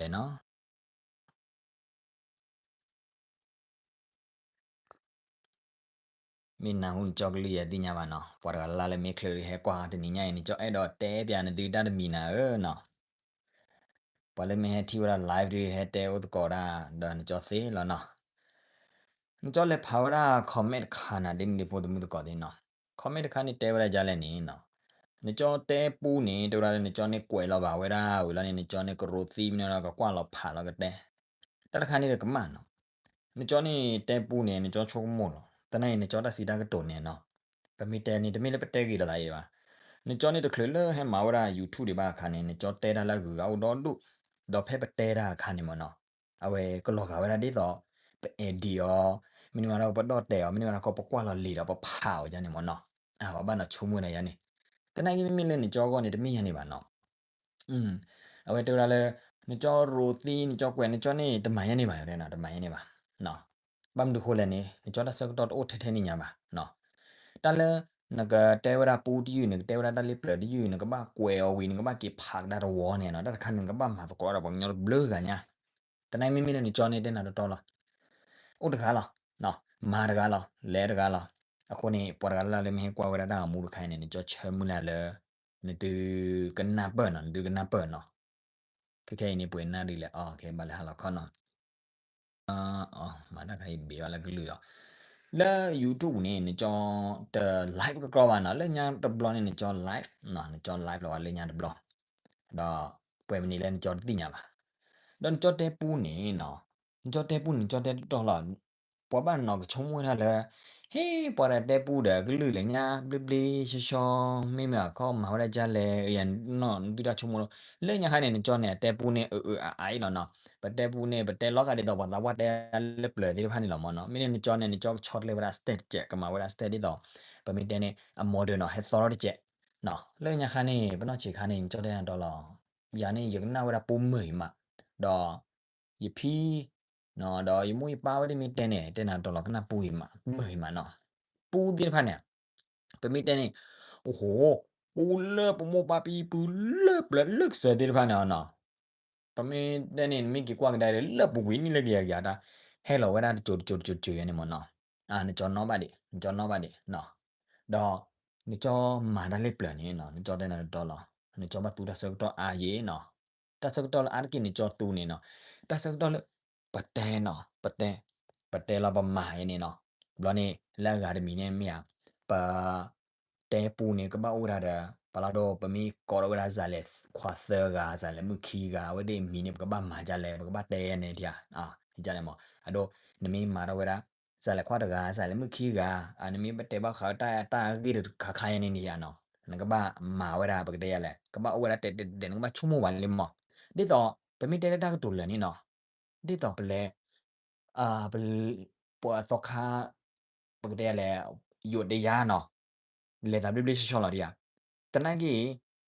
လဲၣ်နီၤ. မ့ၢ်နၢ်ဟူနကၠီကလုၢ်ယဲသ့ၣ်ညါဘၣ်နီၤ, ပှၤတဂၤလၢ်လၢမ့ၢ်ချုးဟဲကွၢ်တနံၤညါအံၤ နကၠီအဲၣ်ဒိးတဲပၠးနသုတၢ်တမံၤနၤဧၢနီၤ. ပှၤလၢမ့ၢ်ဟဲထံၣ်ဝဲဒၣ် live ဒုး ဟဲတဲအိၣ်သကိးတၢ်ဒီးနကၠီသ့လီၤနီၤ. နကၠီလဲၤဖးဝဲဒၣ် comment တခါနၤ ဒ်မုၢ်ဒ့ဖိသမုၢ်သကိးသ့ၣ်နီၤ. comment တခါန့ၣ်တဲဝဲဒၣ်ဒ်လဲၣ်န့ၣ်နီၤ, နကၠီတဲပူန့ၣ် တဲဝဲဒၣ်လၢနကၠီန့ၣ်ကွဲးလီၤဘၣ်ဝဲဒၣ်ဝံၤလီၤန့ၣ် နကၠီန့ၣ်ကရိးသံမနုၤဒီး ကကွၢ်လီၤဖးလီၤကတဲ တၢ်တခါန့ၣ်ဒီးကမၣ်နီၤ. နကၠီန့ၣ်တဲပူန့ၣ် နကၠီဆိကမိၣ်လီၤ. သနာ်က့ နကၠီတၢ်စံးတၢ်ကတိၤန့ၣ်နီၤ, ပမ့ၢ်တဲန့ၣ် တမ့ၢ်လၢပတဲဂ့ၤလိာ်သးအံၤဘၣ်. နကၠီန့ၣ်တချုးလၢဟဲမၤဝဲဒၣ် YouTube ဒံးဘၣ်အခါန့ၣ် နကၠီတဲတၢ်လၢအဂုၤအဂၤအိၣ်ဒီဒူၣ်, ဒီးဖဲပတဲတၢ်အခါန့ၣ်မ့ၢ်နီၤ, အဝဲကလီၤဂာ်ဝဲဒၣ်ဒ်သိး ပ edit အီၤ, မ့တမ့ၢ်ဒီးပဒီၣ်တဲာ်အီၤ, မ့တမ့ၢ်ဒီးပကွၢ်လီၤလံာ်ဒီးပဖးအီၤယါန့ၣ်မ့ၢ်နီၤ. အဝဲဘၣ်နီၤဆိကမိၣ်န့ၣ်ယါန့ၣ်. သနာ်က့ မ့မ့ၢ်လၢနကၠီအဂီၢ်န့ၣ် တမ့ၢ်ယါန့ၣ်ဘၣ်နီၤ. အဝဲတဲဝဲဒၣ်လၢ နကၠီရိးသံ နကၠီကွဲး နကၠီန့ၣ် တမၤယါန့ၣ်ဘၣ်, တမၤယါန့ၣ်ဘၣ်. ဘၣ်မနုၤဃိလဲၣ်န့ၣ် နကၠီတၢ်ဆၢကတီၢ်တအိၣ်ထဲထဲန့ၣ်ညါဘၣ်. တၢ်လၢ နကတဲဝဲဒၣ်ပူတယုၢ် နကတဲဝဲဒၣ်တၢ်လ့ပျၢၤတယုၢ် နကဘၣ်ကွဲးအီၤဝံၤ နကဘၣ်က့ၤဖးကဒါတဝီန့ၣ်နီၤ, တၢ်တခါန့ၣ် နကဘၣ်မၤသကိးဒီးပှၤကညီတဘျုးဂၤညါ. သနာ်က့ မ့မ့ၢ်လၢနကၠီန့ၣ် တဲနၤတီတီလီၤ. အိၣ်တဂၤလီၤ, မၤတဂၤလီၤ, လဲၤတဂၤလီၤ. အဃိန့ၣ် ပှၤတဂၤလၢ်လၢမ့ၢ်ဟဲကွၢ်ဝဲဒၣ်တၢ်ဂီၤမူတခါအံၤန့ၣ် နကၠီဆၢမုၢ်လၢ်လၢ နသုကနၢ်ပၢၢ်နီၤ, နသုကနၢ်ပၢၢ်နီၤ. ခဲခဲအံၤန့ၣ် ပှဲၤနၣ်ရံၣ်လဲၣ်, ကဲ ဘၣ်လဲၤဟးလီၤခီနီၤ. မၤတၢ်ခါအံၤဘ့ၣ်ဘၣ်လၢကလုၢ်ဒီး လၢ YouTube န့ၣ် နကၠီတ live ကကြီဘၣ်နီၤ, လၢညါတဘျီန့ၣ် နကၠီ live နီၤ, နကၠီ live လီၤဝဲလၢညါတဘျီ, ဒီးပှဲၤမနုၤလဲၣ် နကၠီတသ့ၣ်ညါဘၣ်. ဒီးနကၠီတဲပူန့ၣ်နီၤ, နကၠီတဲပူန့ၣ် နကၠီတဲတီတီလီၤ. ပှၤဘၣ်နီၤကဆိကမိၣ်ဝဲဒၣ်လၢ ဟ့ၣ် ပှၤတၢ်တဲပူဒီးကလုၢ်လဲၤညါဘျ့ဘျ့ဆှီဆှီ, မ့မ့ၢ်အခီမၤဝဲဒၣ်ဒ်လဲၣ်, ယနီၢ်နသုတၢ်ဆိကမိၣ်လီၤ. လၢညါခါန့ၣ် နကၠီန့ၣ် အတဲပူန့ၣ် အအၢအအါအံၤလီၤနီၤ. ပတဲပူန့ၣ် ပတဲလီၤဂာ်ဒ်သိး ပှၤသးပှၢ်တဲလၢပျၢၤသ့ၣ်တဖၣ်န့ၣ်လီၤမ့ၢ်နီၤ. မ့ၢ်န့ၣ် နကၠီန့ၣ် နကၠီကဆီတလဲဝဲဒၣ် style တစဲး, ကမၤဝဲဒၣ် style ဒ်သိး ပမ့ၢ်တဲန့ၣ် အ modern နီၤ, ဟဲသီထီၣ်တစဲး. လၢညါခါန့ၣ် ပနီၢ်ဆံးခါန့ၣ် နကၠီတဲနၤတီလီၤ. ယၤန့ၣ် ယကနၣ်ဝဲဒၣ်ပူမုာ်အံၤမး, ဒီး ယဖံ ဒီးယမိၢ်ယပၢ်ဝဲသ့ၣ်မ့ၢ်တဲန့ၣ် တဲနၤတီလီၤ ကနၣ်ပူအံၤမး, မုာ်အံၤမးနီၤ. ပူသ့ၣ်တဖၣ်န့ၣ် ပမ့ၢ်တဲန့ၣ် အိၣ်ဟိ ပူလၢပမိၢ်ပၢ်ပအံၤ ပူလၢပျၢၤလၢကစၢၢ်သ့ၣ်တဖၣ်န့ၣ်နီၤ. ပမ့ၢ်တဲန့ၣ် နမ့ၢ်က့ၤကွၢ်ကဒါလၢပူၤကွံာ်န့ၣ်လၢကယၤကယၤတၢ် ဟဲလီၤဝဲဒၣ်တစိၤတစိၤတစိၤတစိၤယါန့ၣ်မ့ၢ်နီၤ. နကၠီနီၣ်ဘၣ်ဒံး, နကၠီနီၣ်ဘၣ်ဒံးနီၤ. ဒီး နကၠီမၤတၢ်လ့ပျၢၤန့ၣ်နီၤ, နကၠီတဲနၤတီလီၤ, နကၠီဘၣ်သူတၢ်ဆၢကတီၢ်အါယံၤနီၤ. တၢ်ဆၢကတီၢ်လၢအါတက့ၢ်နကၠီသူန့ၣ်နီၤ, တၢ်ဆၢကတီၢ်လၢ ပတဲနီၤ, ပတဲ, ပတဲလီၤပမၤအံၤန့ၣ်နီၤ. ဘျီန့ၣ် လၢအဂၤတမံၤန့ၣ်မ့ၢ်ဧါ, ပ တဲပူန့ၣ် ကဘၣ်အိၣ်ဝဲဒၣ်ဒီး ပာ်လီၤဒိ ပမ့ၢ်ကိးထီၣ်ဝဲဒၣ် စၤလဲၤခွါသၢဂၤ စၤလဲၤမုၣ်ခံဂၤ အဝဲသ့ၣ်မံၤန့ၣ် ပကဘၣ်မၤဒ်လဲၣ်, ပကဘၣ်တဲယါန့ၣ်ဒံးဧါ, ဒ်လဲၣ်မး, အဒိ နမ့ၢ်မၤထီၣ်ဝဲဒၣ် စၤလဲၤခွါတဂၤ စၤလဲၤမုၣ်ခံဂၤ, နမ့ၢ်ပတဲဘၣ်ဃးဝဲတၢ် တၢ်ဂ့ၢ်တခါခါယါန့ၣ်န့ၣ်ဧါနီၤ, နကဘၣ်မၤဝဲဒၣ် ပကတဲယါလဲၣ်, ကဘၣ်အိၣ်ဝဲဒၣ်တဲတဲတဲ နကဘၣ်ဆိကမိၣ်ဝဲလံမး, ဒ်သိး ပမ့ၢ်တဲလၢတၢ်ကတိၤလၢာ်န့ၣ်နီၤ, ဒ်သိးပလဲၤ ပှၤသီခါ ပကတဲလဲၣ်, ယိးတယါနီၤ, လဲၤသးဘျ့ဘျ့ဆှီဆှီလီၤဒံးဧါ. သနာ်က့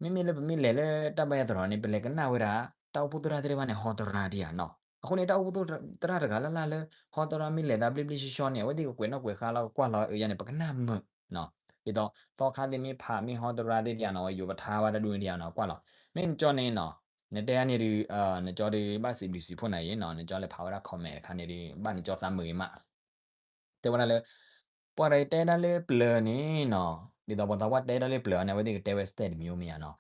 မ့မ့ၢ်လၢပမ့ၢ်လဲၤလၢတၢ်ဘါယွၤသရိာ်န့ၣ် ပလဲၤကနၣ်ဝဲဒၣ် တၢ်အိၣ်ဖှိၣ်သရၣ်သ့ၣ်တဖၣ်န့ၣ် ဟီတရါဒံးဧါနီၤ. အဃိန့ၣ် တၢ်အိၣ်ဖှိၣ်သရၣ်တဂၤလၢ်လၢ်လၢ ဟီတရါမ့ၢ်လဲၤသးဘျ့ဘျ့ဆှီဆှီန့ၣ် အဝဲသ့ၣ်ကကွဲးနီၣ်ကွဲးဃါလီၤ ကကွၢ်လီၤအၢယါန့ၣ် ပကနၣ်မုာ်နီၤ. ဒ်သိး သီခါသ့ၣ်မ့ၢ်ဖးမ့ၢ်ဟီတရါသ့ၣ်ဒံးဧါနီၤ, ဝဲယိးပထါဝဲတၢ်ဒူၣ်န့ၣ်ဒံးဧါနီၤ ကွၢ်လီၤ. မ့ၢ်နကၠီန့ၣ်နီၤ, နတဲန့ၣ်ဒုး နကၠီဒုး ဘၣ်စံးဘျုးစံးဖှိၣ်နၤအံၤနီၤ, နကၠီလဲၤဖးဝဲဒၣ် comment တခါန့ၣ်ဒုး ဘၣ်နကၠီသးမုာ်ဂ့ၤမး တဲဝဲဒၣ်လၢ ပှၤတဂၤတဲတၢ်လၢပျၢၤန့ၣ်နီၤ, ဒ်သိးပှၤသးပှၢ်တဲတၢ်လၢပျၢၤန့ၣ် အဝဲသ့ၣ်ကတဲဝဲ style တမျိုးမ့ၢ်ဧါနီၤ.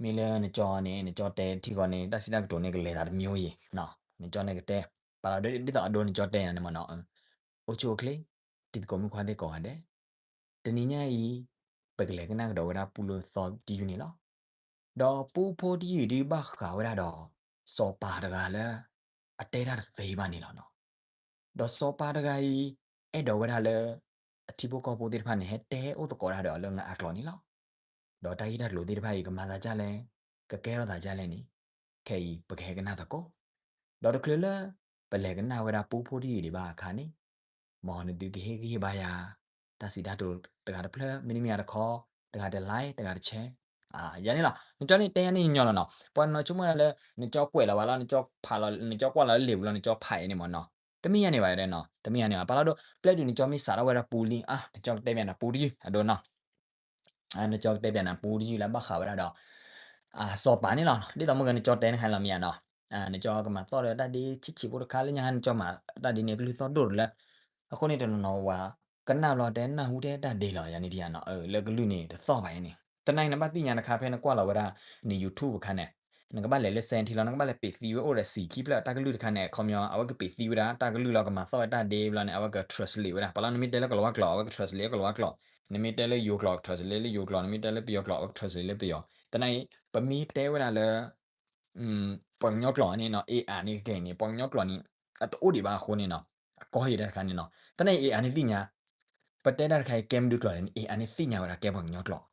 မ့ၢ်လၢနကၠီန့ၣ် နကၠီတဲထံဃီန့ၣ် တၢ်စံးတၢ်ကတိၤန့ၣ် ကလဲၤသးတမျိုးယံၤနီၤ. နကၠီန့ၣ်ကတဲ ပာ်လီၤဒ်သိးအဒိနကၠီတဲယါန့ၣ်မ့ၢ်နီၤ, အိၣ်ဆူၣ်အိၣ်ချ့ တံၤသကိးမုၣ်ခွါသ့ၣ်ကိးဂၤဒဲး, တနံၤညါအံၤ ပကလဲၤကနၣ်ကဒီးဝဲဒၣ်ပူလၢသီတယုၢ်န့ၣ်လီၤ. ဒီးပူဖိတယုၢ်ဒုးဘၣ်ဃးဝဲဒၣ်ဒီး စီၤပၤတဂၤလၢ အတဲတၢ်တသ့ဘၣ်န့ၣ်လီၤနီၤ. ဒီးစီၤပၤတဂၤအံၤ အဲၣ်ဒိးဝဲဒၣ်လၢ အထံဖိကီၢ်ဖိသ့ၣ်တဖၣ်န့ၣ် ဟဲတဲအိၣ်သကိးတၢ်ဒီးလၢအကျိာ်န့ၣ်လီၤ. ဒီးတၢ်ဂ့ၢ်တၢ်ကျိၤသ့ၣ်တဖၣ်အံၤ ကမၤသးဒ်လဲၣ်, ကကဲထီၣ်သးဒ်လဲၣ်န့ၣ် ခဲအံၤပကဟဲကနၣ်သကိး. ဒီးတချုးလၢ ပလဲၤကနၣ်ဝဲဒၣ်ပူဖိတယုၢ်ဒံးဘၣ်အခါန့ၣ် မ်နသုကဟ့ၣ်ဂံၢ်ဟ့ၣ်ဘါယၤ တၢ်စံးတၢ်ကတိၤတဂၤတဖျၢၣ် မ့တမ့ၢ်တခီ တဂၤတ like တဂၤတ share ယၤန့ၣ်လီၤ. နကၠီန့ၣ်တဲယၤန့ၣ်ညီလီၤနီၤ. ပှၤနီၤဆိကမိၣ်ဒၣ်လၢ နကၠီကွဲးလီၤဘၣ်လီၤ, နကၠီဖးလီၤ, နကၠီကွၢ်လီၤလၢလံာ်ပူၤလီၤ, နကၠီဖးအံၤန့ၣ်မ့ၢ်နီၤ. တမ့ၢ်ယၤန့ၣ်ဘၣ်နီၤ, တမ့ၢ်ယၤန့ၣ်ဘၣ်. ပာ်လီၤဒိ ပျဲတုၤနကၠီမ့ၢ်စးထီၣ်ဝဲဒၣ်ပူလံ အါ နကၠီကတဲပၠးနၤပူတယုၢ် အဒိနီၤ. နကၠီကတဲပၠးနၤပူတယုၢ်လၢဘၣ်ဃးဝဲဒၣ်ဒီး စီၤပၤန့ၣ်လီၤ. ဒ်သိးမုၢ်ဂီၤနကၠီတဲနခါလီၤမ့ၢ်ဧါနီၤ. နကၠီကမၤသီၣ်ဒီးတၢ်ဒ့ဆံးဆံးဖိတခါလၢညါ နကၠီမၤတၢ်ဒ့န့ၣ် ကလုၢ်သီၣ်ဒိၣ်တလၢ အဃိန့ၣ်တနီၤနီၤဝဲ ကနၣ်ဘျီတဲနၢ်ဟူထဲတၢ်ဒ့လီၤ ယၤန့ၣ်ထံၣ်ဧါနီၤ လၢကလုၢ်န့ၣ်တသီၣ်ဘၣ်န့ၣ် တနံၤအံၤနဘၣ်သ့ၣ်ညါတခါဖဲနကွၢ်လီၤဝဲဒၣ် န YouTube အခါန့ၣ် နကဘၣ်လဲၤလၢ setting လီၤ နကဘၣ်လဲၤပ့းသံဝဲအိၣ်ဒီးစံးခံဖျၢၣ်တၢ်ကလုၢ်တခါန့ၣ် အခီပညီ အဝဲကပ့းသံဝဲဒၣ်တၢ်ကလုၢ်လီၤ ကမၤသီၣ်ဝဲတၢ်ဒ့ဘျီန့ၣ် အဝဲက translate ဝဲဒၣ် ပှၤလၢနမ့ၢ်တဲလၢကလီၤဝါကျိာ် အဝဲက translate လၢကလီၤဝါကျိာ် နမ့ၢ်တဲလၢယိၤကျိာ် translate လၢယိၤကျိာ် နမ့ၢ်တဲလၢပယီၤကျိာ် အဝဲက translate လၢပယီၤ တနံၤအံၤ ပမ့ၢ်တဲဝဲဒၣ်လၢ ပှၤကညီကျိာ်န့ၣ်နီၤ AI န့ၣ်ကဲန့ၣ် ပှၤကညီကျိာ်န့ၣ် အတအိၣ်ဒံးဘၣ်အဃိန့ၣ်နီၤ အကီဟ့ၣ်တၢ်တခါန့ၣ်နီၤ တနံၤအံၤ AI န့ၣ်သ့ၣ်ညါ ပတဲတၢ်တခါအံၤကဲမနုၤကျိာ်လဲၣ်န့ၣ် AI န့ၣ်သ့ၣ်ညါဝဲဒၣ်ကဲပှၤကညီကျိာ်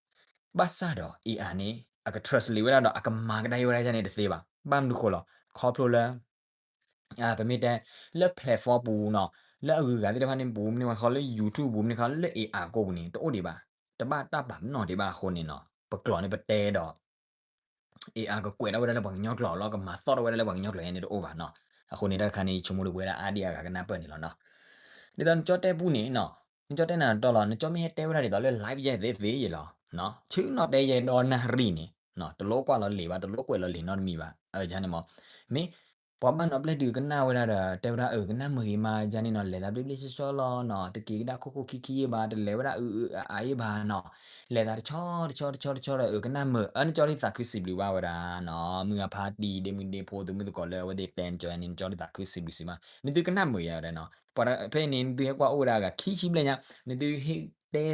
ဘၣ်ဆၣ်ဒီး AI န့ၣ် အက translate ဝဲဒၣ်ဒီး အကမၤကဒါအံၤဝဲဒၣ်ယၤန့ၣ်တသ့ဘၣ် ဘၣ်မနုၤဃိလီၤ ခီဖျိလၢ ပမ့ၢ်တဲ လၢ platform ပူၤနီၤ လၢအဂုၤအဂၤသ့ၣ်တဖၣ်န့ၣ်ပူၤ မ့ၢ်ဝဲခီလၢ YouTube ပူၤ မ့ၢ်ခီလၢ AI ကိးပူၤန့ၣ် တအိၣ်ဒံးဘၣ် တဘၣ်တၢ်ပာ်ပနီၣ်ဒံးဘၣ်အဃိန့ၣ်နီၤ ပကျိာ်န့ၣ်ပတဲဒီး AI ကကွဲးထီၣ်ဝဲဒၣ်လၢပှၤကညီကျိာ်လီၤ ကမၤသီၣ်ထီၣ်ဝဲဒၣ်လၢပှၤကညီကျိာ်ယၤန့ၣ်တအိၣ်ဘၣ်နီၤ အဃိန့ၣ်တၢ်တခါန့ၣ် ယဆိကမိၣ်ဒ်ပဝဲဒၣ်အါဒံအါဂၤကနၢ်ပၢၢ်န့ၣ်လီၤနီၤ ဒ်သိးနကၠီတဲပူန့ၣ်နီၤ နကၠီတဲနၤတီလီၤ နကၠီမ့ၢ်ဟဲတဲဝဲဒၣ်ဒ်သိးလၢ live ယဲသ့သ့ယလီၤ ဆ့ၣ်နီၤတဲယဲဒီးနၣ်ရံၣ်န့ၣ် တလိၣ်ကွၢ်လီၤလံာ်ဘၣ် တလိၣ်ကွဲးလီၤလံာ်နီတမံၤဘၣ် ယၤန့ၣ်မ့ၢ် မ့ၢ် ပှၤဘၣ်နီတဘျီဒုးကနၣ်ဝဲဒၣ်ဒီး တဲဝဲဒၣ်အၢ ကနၣ်မုာ်ဂ့ၤမး ယၤန့ၣ်နီၤ လဲၤသးဘျ့ဘျ့ဆှီဆှီလီၤနီၤ တက့ၤကဒါခိၣ်ခိၣ်ခံခံယဲဘၣ် တလဲၤဝဲဒၣ်အုအုအအါယဲဘၣ်နီၤ လဲၤသးတဆီတဆီတဆီတဆီဒီး အၢ ကနၣ်မုာ် အၢ နကၠီဒ်သးခုစံးဘျုးဘၣ်ဝဲဒၣ်နီၤ မုၢ်အဖါတံၤ ဒ့မုၢ်ဒ့ဖိ သုးမုၢ်သကိးလၢအဝဲသ့ၣ်တဲနကၠီန့ၣ် နကၠီဒ်သးခုစံးဘျုးစံးဘၣ် နသုကနၣ်မုာ်ယၤဝဲဒၣ်နီၤ ပှၤဖဲအံၤန့ၣ် နသုဟဲကွၢ်အိၣ်ဝဲဒၣ်အဂၤခံဆံဘျဲၣ်ညါ နသုဟ့ၣ်တဲ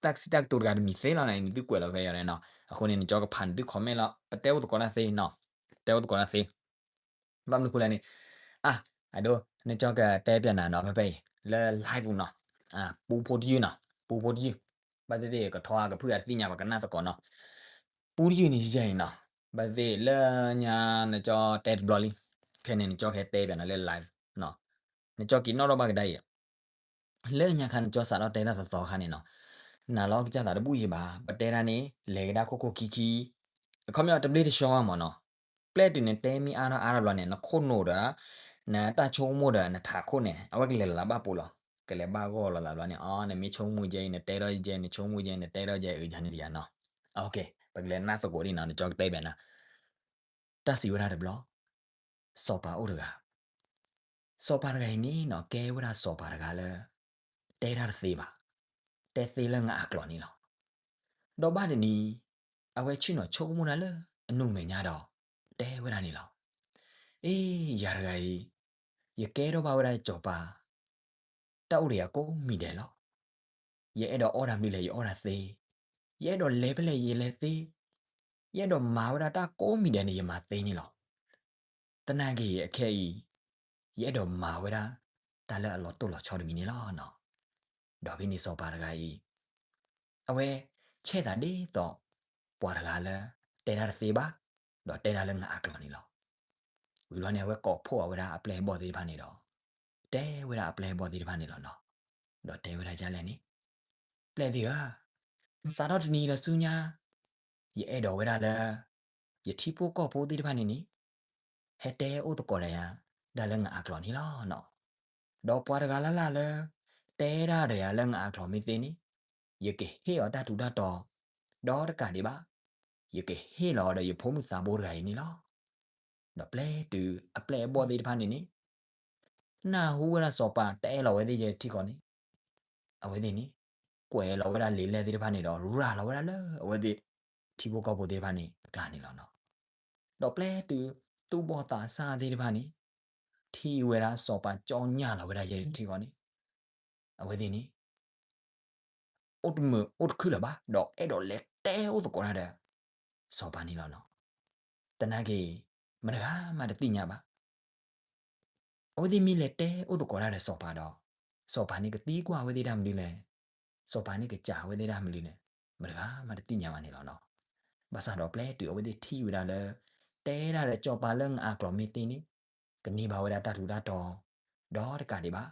တၢ်ကစီၣ်တၢ်ကတိၤတဂၤတမံၤသ့လီၤန့ၣ် နသုကွဲးလီၤဖဲယၤဝဲဒၣ်နီၤ အဃိန့ၣ် နကၠီကဖးနသု comment လီၤ ပတဲအိၣ်သကိးတၢ်သ့နီၤ တဲအိၣ်သကိးတၢ်သ့ ဘၣ်မနုၤဃိလဲၣ်န့ၣ် အ အဒိ နကၠီကတဲပျးနၤနီၤ ဖဲဖဲအံၤ လၢ live ပူၤနီၤ ပူဖိတယုၢ်နီၤ ပူဖိတယုၢ် ဘၣ်သ့ၣ်သ့ၣ် ကထီကဖုၣ်အတသ့ၣ်ညါ ပှၤကနၣ်သကိးနီၤ ပူတယုၢ်န့ၣ်ယဲအံၤနီၤ ဘၣ်သ့ၣ်သ့ၣ် လၢညါနကၠီတဲတဘျီလံ ခဲန့ၣ် နကၠီကဟဲတဲပျးနၤလၢ live နီၤ နကၠီက့ၤနီၣ်ထီၣ်ဘၣ်ကဒါအံၤ လၢညါခါနကၠီစးထီၣ်တဲတၢ်သီသီခါန့ၣ်နီၤ နၤလီၤကစၢ်သးတဘူၣ်ယံၤဘၣ် ပတဲတၢ်န့ၣ် လဲၤကဒါခိၣ်ခိၣ်ခံခံ အခီပညီတဘျ့တဆှီဘၣ်မးနီၤ ပျဲတုၤနတဲမ့ၢ်အါထီၣ်အါထီၣ်ဘျီန့ၣ် နခိၣ်နူာ်ဒီး နတၢ်ဆိကမိၣ်ဒီးနထးခိၣ်န့ၣ် အဝဲကလဲၤလီၤလၢဘၣ်ပူၤလီၤ ကလဲၤဘၣ်ဂီၢ်လိာ်သးဘျီန့ၣ် အ နမ့ၢ်ဆိကမိၣ်ကဲအံၤ နတဲထီၣ်ကဲ နဆိကမိၣ်ကဲ နတဲထီၣ်ကဲ အၢ ယၤန့ၣ်ယၤနီၤ ပကလဲၤနၢ်သကိးဒံးနီၤ နကၠီကတဲဘၣ်နၤ တၢ်စံးဝဲဒၣ်တဘျီ စီၤပၤအိၣ်တဂၤ စီၤပၤတဂၤအံၤန့ၣ်နီၤ ကဲဝဲဒၣ်စီၤပၤတဂၤလၢ တဲတၢ်တသ့ဘၣ်, တဲသ့လၢငအးကျိာ်န့ၣ်လီၤ. ဒီးဘၣ်တနံၤ အဝဲဆ့ၣ်နီၤဆိကမိၣ်တၢ်လၢအနူမဲာ်ညါဒီး တဲဝဲဒၣ်န့ၣ်လီၤ. အ့ ယၤတဂၤအံၤ ယကဲထီၣ်ဘၣ်ဝဲဒၣ်စီၤပၤ တၢ်အိၣ်ဒီးယၤကိးမံၤဒဲးလီၤ. ယအဲၣ်ဒိးအီၣ်တၢ်မနုၤလဲၣ် ယအီၣ်တၢ်သ့, ယအဲၣ်ဒိးလဲၤဖဲလဲၣ်ယလဲၤသ့, ယအဲၣ်ဒိးမၤဝဲဒၣ်တၢ်ကိးမံၤဒဲးန့ၣ် ယမၤသ့န့ၣ်လီၤ. သနာ်က့အခဲအံၤ ယအဲၣ်ဒိးမၤဝဲဒၣ် တၢ်လၢအလီၤတိၢ်လီၤဆီတမံၤန့ၣ်လီၤနီၤ. ဒီးဖဲန့ၣ်စီၤပၤတဂၤအံၤ အဝဲဆဲးသးဒ်သိး ပှၤတဂၤလၢ တဲတၢ်တသ့ဘၣ်, ဒီးတဲတၢ်လၢငအးကျိာ်န့ၣ်လီၤ. ဝံၤဘျီန့ၣ် အဝဲကိးဖှိၣ်အဝဲဒၣ်အပျဲၢ်အဘီၣ်သ့ၣ်တဖၣ်န့ၣ်ဒီး တဲဝဲဒၣ်အပျဲၢ်အဘီၣ်သ့ၣ်တဖၣ်န့ၣ်လီၤနီၤ. ဒီးတဲဝဲဒၣ်ဒ်လဲၣ်န့ၣ်, ပျဲၢ်သ့ၣ်ဧၢ, စးထီၣ်တနံၤဒီးဆူညါ ယအဲၣ်ဒိးဝဲဒၣ်လၢ ယထံဖိကီၢ်ဖိသ့ၣ်တဖၣ်န့ၣ်န့ၣ် ဟဲတဲအိၣ်သကိးဒီးယၤ တၢ်လၢငအးကျိာ်န့ၣ်လီၤနီၤ. ဒီးပှၤတဂၤလၢ်လၢ်လၢ တဲဒၣ်ဒီးယၤလၢငအးကျိာ်မ့ၢ်သ့န့ၣ် ယကဟ့ၣ်အီၤတၢ်ထူးတၢ်တီၤ ဒီးတကးဒံးဘၣ် ယကဟ့ၣ်လီၤအီၤဒီးယဖိမုၣ်သးဘိတဂၤအံၤန့ၣ်လီၤ. ဒီးပျဲတုၤအပျဲၢ်အဘီၣ်သ့ၣ်တဖၣ်န့ၣ်န့ၣ် နၢ်ဟူဝဲဒၣ်စီၤပၤတဲလီၤဝဲသ့ၣ်ယဲထံဃီန့ၣ် အဝဲသ့ၣ်န့ၣ် ကွဲးလီၤဝဲဒၣ်လံာ်လဲၢ်သ့ၣ်တဖၣ်န့ၣ်ဒီး ရၤလီၤဝဲဒၣ်လၢအဝဲသ့ၣ် ထံဖိကီၢ်ဖိသ့ၣ်တဖၣ်န့ၣ်အကျါန့ၣ်လီၤနီၤ. ဒီးပျဲတုၤသူၣ်ဘီၣ်သးစၢ်သ့ၣ်တဖၣ်န့ၣ် ထံၣ်ဝဲဒၣ်စီၤပၤကၠီညၣ်လီၤဝဲဒၣ်ယဲထံဃီန့ၣ် အဝဲသ့ၣ်န့ၣ် အိၣ်တမုာ်အိၣ်တခုၣ်လၢၤဘၣ် ဒီးအဲၣ်ဒိးလဲၤတဲအိၣ်သကိးတၢ်ဒီး စီၤပၤန့ၣ်လီၤနီၤ. သနာ်က့ မတဂၤမးတသ့ၣ်ညါဘၣ် အဝဲသ့ၣ်မ့ၢ်လဲၤတဲအိၣ်သကိးတၢ်ဒီးစီၤပၤဒီး စီၤပၤန့ၣ်ကသံကွၢ်အဝဲသ့ၣ်တၢ်မနုၤလဲၣ်, စီၤပၤန့ၣ်ကစံးဝဲသ့ၣ်တၢ်မနုၤလဲၣ်, မတဂၤမးတသ့ၣ်ညါဘၣ်န့ၣ်လီၤနီၤ. ဘၣ်ဆၣ်ဒီးပျဲတုၤအဝဲသ့ၣ်ထံၣ်ဝဲဒၣ်လၢ တဲဒၣ်ဒီးစီၤပၤလၢငအးကျိာ်မ့ၢ်သ့န့ၣ် ကန့ၢ်ဘၣ်ဝဲဒၣ်တၢ်ထူးတၢ်တီၤ ဒီးတကးဒံးဘၣ်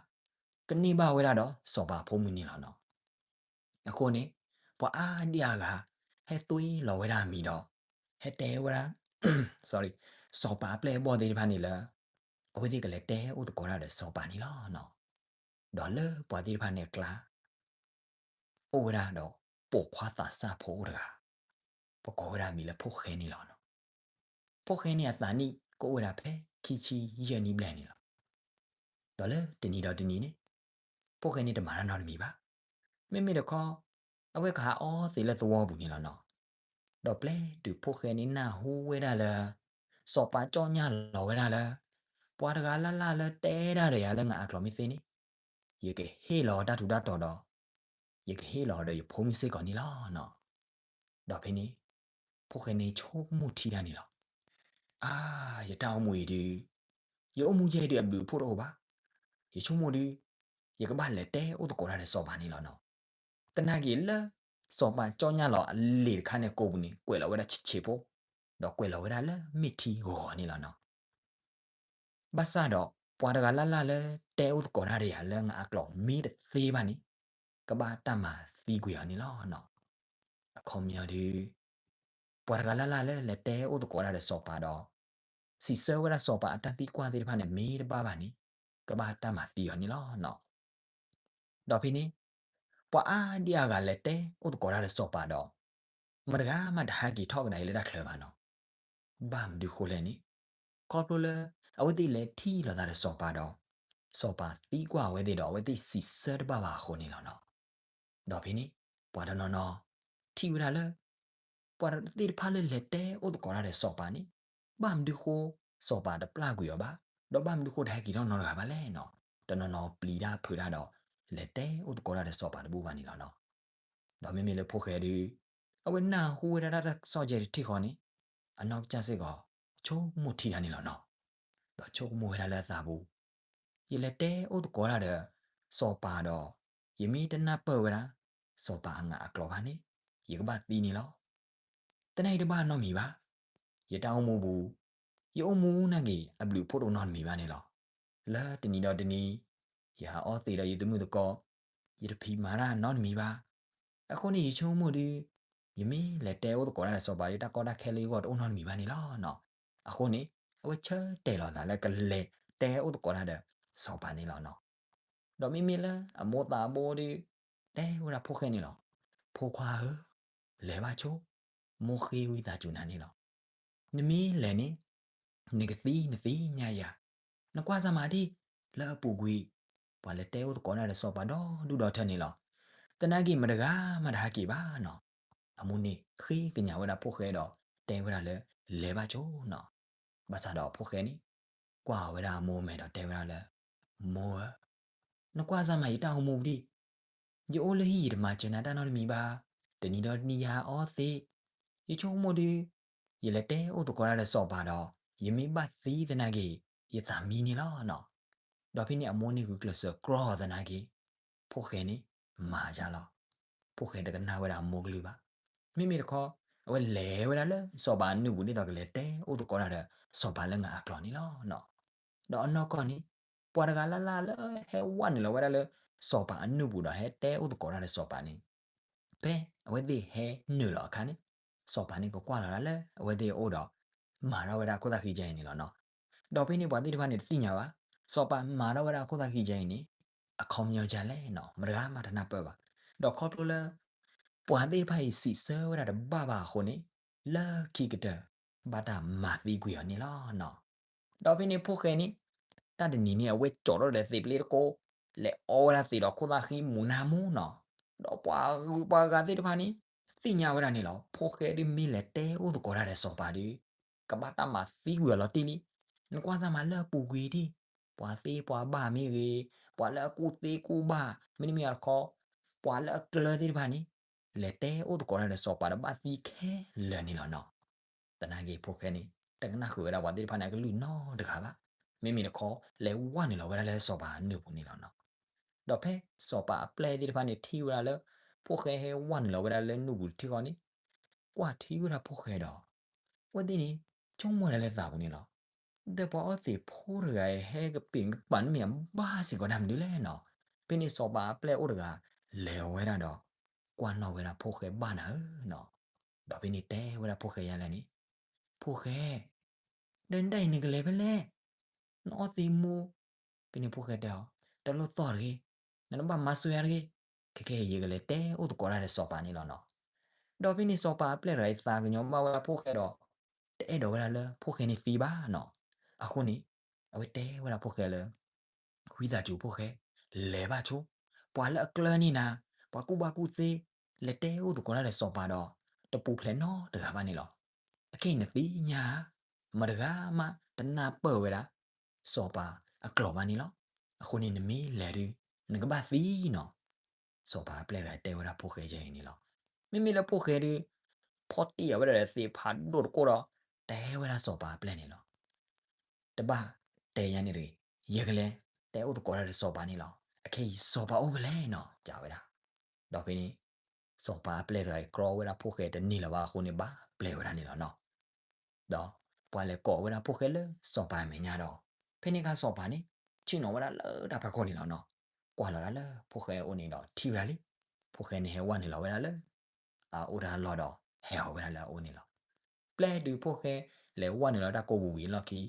ကန့ၢ်ဘၣ်ဝဲဒၣ်ဒီးစီၤပၤအဖိမုၣ်န့ၣ်လီၤနီၤ. အဃိန့ၣ် ပှၤအါဒံအါဂၤ ဟဲသွံလီၤဝဲဒၣ်အမံၤဒီး ဟဲတဲဝဲဒၣ် sorry စီၤပၤအပျဲၢ်အဘီၣ်သ့ၣ်တဖၣ်န့ၣ်လၢ အဝဲသ့ၣ်ကလဲၤတဲအိၣ်သကိးတၢ်ဒီးစီၤပၤန့ၣ်လီၤနီၤ. ဒီးလၢပှၤသ့ၣ်တဖၣ်န့ၣ်အကျါ အိၣ်ဝဲဒၣ်ဒီးပိာ်ခွါသးစၢ်ဖိအိၣ်တဂၤ ပကိးဝဲဒၣ်အမံၤလၢဖိၣ်ဃဲန့ၣ်လီၤနီၤ. ဖိၣ်ဃဲန့ၣ်အသးနံၣ်ကအိၣ်ဝဲဒၣ်ဖဲ ခံဆံယဲၢ်နံၣ်ဘျဲၣ်န့ၣ်လီၤ. ဒီးလၢတနံၤဒီးတနံၤန့ၣ် ဖိၣ်ဃဲန့ၣ်တမၤတၢ်နီတမံၤဘၣ်. မ့မ့ၢ်တခီ အဝဲကဟးအီသံးလၢသဝီပူၤန့ၣ်လီၤနီၤ. ဒီးပျဲတုၤဖိၣ်ဃဲန့ၣ်နၢ်ဟူဝဲဒၣ်လၢ စီၤပၤကၠီၣ်ညၣ်လီၤဝဲဒၣ်လၢ ပှၤတဂၤလၢ်လၢ်လၢတဲတၢ်ဒီးယၤလၢငါအကျိာ်မ့ၢ်သ့န့ၣ် ယကဟ့ၣ်လီၤတၢ်ထူးတၢ်တီၤဒီး ယကဟ့ၣ်လီၤဒီးယဖိမုၣ်စ့ၢ်ကီးန့ၣ်လီၤနီၤ. ဒီးဖဲန့ၣ် ဖိၣ်ဃဲန့ၣ်ဆိကမိၣ်ထံတၢ်န့ၣ်လီၤ. အါ, ယတၢ်အိၣ်မူအံၤဒုး ယအိၣ်မူယဲအံၤဒုးအဘျုးအဖှိၣ်တအိၣ်ဘၣ်. ယဆိကမိၣ်ဒုး ယကဘၣ်လဲၤတဲအိၣ်သကိးတၢ်ဒီးစီၤပၤန့ၣ်လီၤနီၤ. သနာ်က့လၢ စီၤပၤကၠီၣ်ညၣ်လီၤအလံာ်တခါန့ၣ်ကိာ်ပူၤန့ၣ် ကွဲးလီၤဝဲဒၣ်ဆံးဆံးဖိ, ဒီးကွဲးလီၤဝဲဒၣ်လၢမ့ၢ်ထံဂီၤဂီၤန့ၣ်လီၤနီၤ. ဘၣ်ဆၣ်ဒီး ပှၤတဂၤလၢ်လၢ်လၢတဲအိၣ်သကိးတၢ်ဒီးယၤလၢငါအကျိာ်မ့ၢ်တသ့ဘၣ်န့ၣ် ကဘၣ်တၢ်မၤသံကွံာ်အီၤန့ၣ်လီၤနီၤ. အခီပညီဒုး ပှၤတဂၤလၢ်လၢ်လၢလဲၤတဲအိၣ်သကိးတၢ်ဒီးစီၤပၤဒီး စံးဆၢဝဲဒၣ်စီၤပၤအတၢ်သံကွၢ်သ့ၣ်တဖၣ်န့ၣ် မ့ၢ်တဘၣ်ဘၣ်န့ၣ် ကဘၣ်တၢ်မၤသံအီၤန့ၣ်လီၤနီၤ. ဒီးဖဲန့ၣ် ပှၤအါဒံအါဂၤလဲၤတဲအိၣ်သကိးတၢ်ဒီးစီၤပၤဒီး မတဂၤမးတဟဲက့ၤထီၣ်ကဒါအံၤလၢတၢ်ချၢဘၣ်နီၤ. ဘၣ်မနုၤဃိလဲၣ်န့ၣ် ခီဖျိလၢ အဝဲသ့ၣ်လဲၤထံၣ်လိာ်သးဒီးစီၤပၤဒီး စီၤပၤသံကွၢ်ဝဲသ့ၣ်ဒီး အဝဲသ့ၣ်စံးဆၢတဘၣ်ဘၣ်အဃိန့ၣ်လီၤနီၤ. ဒီးဖဲန့ၣ် ပှၤတနီၤနီၤ ထံၣ်ဝဲဒၣ်လၢ ပှၤသ့ၣ်တဖၣ်လၢလဲၤတဲအိၣ်သကိးတၢ်ဒီးစီၤပၤန့ၣ် ဘၣ်မနုၤဃိ စီၤပၤတပျၢ်ကွံာ်အီၤဘၣ်, ဒီးဘၣ်မနုၤဃိတဟဲက့ၤထီၣ်နီတဂၤဘၣ်လဲၣ်နီၤ. တနီၤနီၤပျံၤတၢ်ဖုးတၢ်ဒီး လဲၤတဲအိၣ်သကိးတၢ်ဒီးစီၤပၤတဘူၣ်ဘၣ်န့ၣ်လီၤနီၤ. ဒီးမ့မ့ၢ်လၢဖိၣ်ဃဲဒုး အဝဲနၢ်ဟူဝဲဒၣ်တၢ်ကစီၣ်ကဲတထံၣ်ဃီန့ၣ် အနီၢ်ကစၢ်စ့ၢ်ကီး ဆိကမိၣ်ထံတၢ်န့ၣ်လီၤနီၤ. ဒီးဆိကမိၣ်ဝဲဒၣ်လၢအသးပူၤ ယလဲၤတဲအိၣ်သကိးတၢ်ဒီး စီၤပၤဒီး ယမ့ၢ်တနၢ်ပၢၢ်ဝဲဒၣ် စီၤပၤအငါအကျိာ်ဘၣ်န့ၣ် ယကဘၣ်သံန့ၣ်လီၤ. သနာ်က့တဘၣ်နီတမံၤဘၣ်. ယတၢ်အိၣ်မူပူၤ ယအိၣ်မူနာ်က့ၤအဘျုးအဖှိၣ်တအိၣ်နီတမံၤဘၣ်န့ၣ်လီၤ. လၢတနံၤဒီးတနံၤ ယဟးအီသံးဒီးယသမုၣ်သကိး, ယတဖံးမၤတၢ်နီတမံၤဘၣ်. အဃိန့ၣ်ယဆိကမိၣ်ဒုး ယမ့ၢ်လဲၤတဲအိၣ်သကိးတၢ်ဒီးစီၤပၤဒီး တၢ်ကီတၢ်ခဲလၢယဂီၢ်တအိၣ်နီတမံၤဘၣ်န့ၣ်လီၤနီၤ. အဃိန့ၣ် အဝဲဆၢတဲာ်လီၤသးလၢကလဲၤတဲအိၣ်သကိးတၢ်ဒီးစီၤပၤန့ၣ်လီၤနီၤ. ဒီးမ့မ့ၢ်လၢအမိၢ်သးဘိဒုး တဲဝဲဒၣ်ဖိၣ်ဃဲန့ၣ်လီၤ. ဖိခွါဧၢ, လဲၤဘၣ်ဆိ, မိၢ်ဃ့ဝံသးစူၤနၤန့ၣ်လီၤ. နမ့ၢ်လဲၤန့ၣ် နကသံနသ့ၣ်ညါယၤ, နကွၢ်စၢ်မးဒံး လၢအပူၤကွံာ် ပှၤလဲၤတဲအိၣ်သကိးတၢ်ဒီးစီၤပၤဒီဒူၣ်ဒီထၢန့ၣ်လီၤ. သနာ်က့မတဂၤမးတဟဲက့ၤဘၣ်နီၤ. အမိၢ်န့ၣ်ဃ့ကညးဝဲဒၣ်ဖိၣ်ဃဲဒီး တဲဝဲဒၣ်လၢ လဲၤဘၣ်ဆိနီၤ. ဘၣ်ဆၣ်ဒီးဖိၣ်ဃဲန့ၣ် ကွၢ်ဝဲဒၣ်အမိၢ်မဲာ်ဒီးတဲဝဲဒၣ်လၢ မိၢ်ဧၢ, နကွၢ်စၢ်မးယတၢ်အိၣ်မူပူၤဒံး, ယအိၣ်လၢဟံၣ်ယတမၤစၢၤနၤတၢ်နီတမံၤဘၣ်. တနံၤဒီးတနံၤယဟးအီသံး, ယဆိကမိၣ်ဒုး ယလဲၤတဲအိၣ်သကိးတၢ်ဒီးစီၤပၤဒီး ယမ့ၢ်ဘၣ်သံသနာ်က့ ယသးမံန့ၣ်လီၤနီၤ. ဒီးဖဲန့ၣ်အမိၢ်န့ၣ်ဂုာ်ကျဲးစၢးကြီသနာ်က့ ဖိၣ်ဃဲန့ၣ် မၤယါလီၤ. ဖိၣ်ဃဲတကနၣ်ဝဲဒၣ်အမိၢ်ကလုၢ်ဘၣ်. မ့မ့ၢ်တခီ အဝဲလဲၤဝဲဒၣ်လၢစီၤပၤအနုၢ်ပူၤဒ်သိးကလဲၤတဲအိၣ်သကိးတၢ်ဒီးစီၤပၤလၢငါအကျိာ်န့ၣ်လီၤနီၤ. ဒီးအနီၢ်ကီၢ်န့ၣ် ပှၤတဂၤလၢ်လၢ်လၢဟဲဝဲနုာ်လီၤဝဲဒၣ်လၢ စီၤပၤအနုၢ်ပူၤဒီးဟဲတဲအိၣ်သကိးတၢ်ဒီးစီၤပၤန့ၣ် ဖဲအဝဲသ့ၣ်ဟဲနုာ်လီၤအခါန့ၣ် စီၤပၤန့ၣ်ကကွၢ်လီၤဒၣ်လၢအဝဲသ့ၣ်အအိၣ်ဒီး မၤထီၣ်ဝဲဒၣ်ခိၣ်သၣ်ဃံကဲအံၤန့ၣ်လီၤနီၤ. ဒီးဖဲန့ၣ်ပှၤသ့ၣ်တဖၣ်န့ၣ်တသ့ၣ်ညါဘၣ် စီၤပၤမၤထီၣ်ဝဲဒၣ်ခိၣ်သၣ်ဃံကဲအံၤန့ၣ် အခီပညီဒ်လဲၣ်နီၤ မတဂၤမးတနၢ်ပၢၢ်ဘၣ်. ဒီးခီဖျိလၢ ပှၤသ့ၣ်တဖၣ်အံၤစံးဆၢဝဲဒၣ်တဘၣ်ဘၣ်အဃိန့ၣ် လၢခံကတၢၢ် ဘၣ်တၢ်မၤသံကွံာ်အီၤန့ၣ်လီၤနီၤ. ဒီးဖဲန့ၣ်ဖိၣ်ဃဲန့ၣ် တၢ်တနံၤန့ၣ် အဝဲကၠီးထီၣ်ဒီးသံးပျ့တကိး လဲၤအီဝဲဒၣ်သံးဒီးခိၣ်သၣ်ဃံမူၤနၤမူၤနီၤ. ဒီးပှၤဂုၤပှၤဂၤသ့ၣ်တဖၣ်န့ၣ် သ့ၣ်ညါဝဲဒၣ်န့ၣ်လီၤ ဖိၣ်ဃဲဒုးမ့ၢ်လဲၤတဲအိၣ်သကိးတၢ်ဒီးစီၤပၤဒီး ကဘၣ်တၢ်မၤသံကွံာ်အီၤလီၤတံၢ်လံ. နကွၢ်စၢ်မးလၢအပူၤကွံာ်ဒံး ပှၤသ့ပှၤဘၣ်မ့ၢ်ဂ့ၤ, ပှၤလၢအကူၣ်သ့ကူၣ်ဘၣ် မ့တမ့ၢ်အီၤတခီ ပှၤလၢအကျၢၤသ့ၣ်တဖၣ်န့ၣ် လဲၤတဲအိၣ်သကိးတၢ်ဒီးစီၤပၤဒီးဘၣ်သံခဲလၢာ်န့ၣ်လီၤနီၤ. သနာ်က့ဖိၣ်ဃဲန့ၣ် တကနၣ်ဃုာ်ဝဲဒၣ်ပှၤသ့ၣ်တဖၣ်န့ၣ်အကလုၢ်နီတဂၤဘၣ်. မ့မ့ၢ်တခီ လဲၤဝဲနုာ်လီၤဝဲဒၣ်လၢစီၤပၤအနုၢ်ပူၤန့ၣ်လီၤနီၤ. ဒီးဖဲစီၤပၤအပျဲၢ်သ့ၣ်တဖၣ်န့ၣ်ထံၣ်ဝဲဒၣ်လၢ ဖိၣ်ဃဲဟဲဝဲနုာ်လီၤဝဲဒၣ်လၢနုၢ်ပူၤတထံၣ်ဃီန့ၣ် ကွၢ်ထံဝဲဒၣ်ဖိၣ်ဃဲဒီး အဝဲသ့ၣ်န့ၣ် ဆိကမိၣ်ဝဲဒၣ်လၢသးပူၤန့ၣ်လီၤ. ဒီးပှၤအီသံးဖိတဂၤအံၤ ဟဲကပ့ၤကပၤနမ့ၢ်အဘၣ်စ့ၢ်ကီးတၢ်မနုၤလဲၣ်နီၤ. ဖဲန့ၣ်စီၤပၤအပျဲၢ်အိၣ်တဂၤ လဲၤဝဲဒၣ်ဒီး ကွၢ်နီၣ်ဝဲဒၣ်ဖိၣ်ဃဲဘၣ်နၤဧၢနီၤ. ဒီးဖဲန့ၣ်တဲဝဲဒၣ်ဖိၣ်ဃဲယါလဲၣ်န့ၣ် ဖိၣ်ဃဲ ဒီးနတၢ်အံၤနကလဲၤဖဲလဲၣ် နအီသံးမူၤ. ဖဲန့ၣ်ဖိၣ်ဃဲတဲအီၤ တလိၣ်သီၣ်တဂ့ၤ, နတဘၣ်မၤစၢၤယၤတဂ့ၤ, ခဲကနံၣ်အံၤ ယကလဲၤတဲအိၣ်သကိးတၢ်ဒီးစီၤပၤန့ၣ်လီၤနီၤ. ဒီးဖဲန့ၣ်စီၤပၤအပျဲၢ်တဂၤအံၤသးကညီၤဘၣ်ဝဲဒၣ်ဖိၣ်ဃဲဒီး တအဲၣ်ဒိးဝဲဒၣ်လၢဖိၣ်ဃဲန့ၣ်သံဘၣ်နီၤ. အဃိန့ၣ် အဝဲတဲဝဲဒၣ်ဖိၣ်ဃဲလၢ ဝံသးစူၤဖိၣ်ဃဲ, လဲၤဘၣ်ဆိ, ပှၤလၢအကျၢၤန့ၢ်နၤ, ပှၤကူၣ်ဘၣ်ကူၣ်သ့, လဲၤတဲအိၣ်သကိးတၢ်ဒီးစီၤပၤဒီး တပူၤဖျဲးနီတဂၤဘၣ်န့ၣ်လီၤ. အခဲအံၤနသ့ၣ်ညါဧါ, မတဂၤမးတနၢ်ပၢၢ်ဝဲဒၣ် စီၤပၤအကျိာ်ဘၣ်န့ၣ်လီၤ. အဃိန့ၣ်နမ့ၢ်လဲၤဒုး နကဘၣ်သံနီၤ. စီၤပၤအပျဲၢ်တဂၤတဲဝဲဒၣ်ဖိၣ်ဃဲယဲအံၤန့ၣ်လီၤ. မ့မ့ၢ်လၢဖိၣ်ဃဲဒုး ဖီၣ်တံၢ်အဝဲဒၣ်ဒီးသ့ၣ်ဖးဒိၣ်တကိၣ်ဒီး တဲဝဲဒၣ်စီၤပၤအပျဲၢ်န့ၣ်လီၤ. တဘၣ်တဲယၤန့ၣ်တဂ့ၤ, ယကလဲၤတဲအိၣ်သကိးတၢ်ဒီးစီၤပၤန့ၣ်လီၤ. အခဲအံၤစီၤပၤအိၣ်ဖဲလဲၣ်နီၤ စံးဝဲဒၣ်. ဒီးဖဲန့ၣ် စီၤပၤအပျဲၢ်တဂၤအံၤကြီဝဲဒၣ်ဖိၣ်ဃဲတန့ၢ်လၢၤဘၣ်အဃိန့ၣ် ဘၣ်ပျဲဝဲဒၣ်န့ၣ်လီၤနီၤ. ဒီးပှၤလဲၤကိးဝဲဒၣ်ဖိၣ်ဃဲလၢစီၤပၤအမဲာ်ညါဒီး ဖဲန့ၣ်အခါစီၤပၤန့ၣ် ဆ့ၣ်နီၤဝဲဒၣ်လၢတၢ်ဖီခိၣ်န့ၣ်လီၤနီၤ. ကွၢ်လီၤဒၣ်လၢဖိၣ်ဃဲအအိၣ်န့ၣ်ဒီးထံၣ်ဝဲဒၣ်လံ. ဖိၣ်ဃဲန့ၣ်ဟဲဝဲနုာ်လီၤဝဲဒၣ်လၢ အအိၣ်တၢ်လီၢ်ဒီးဟဲအီၤဝဲဒၣ်လၢအအိၣ်န့ၣ်လီၤ. ပျဲတုၤဖိၣ်ဃဲလဲၤဝဲနုာ်လီၤတၢ်ကိးပူၤဝံၤအလီၢ်ခံ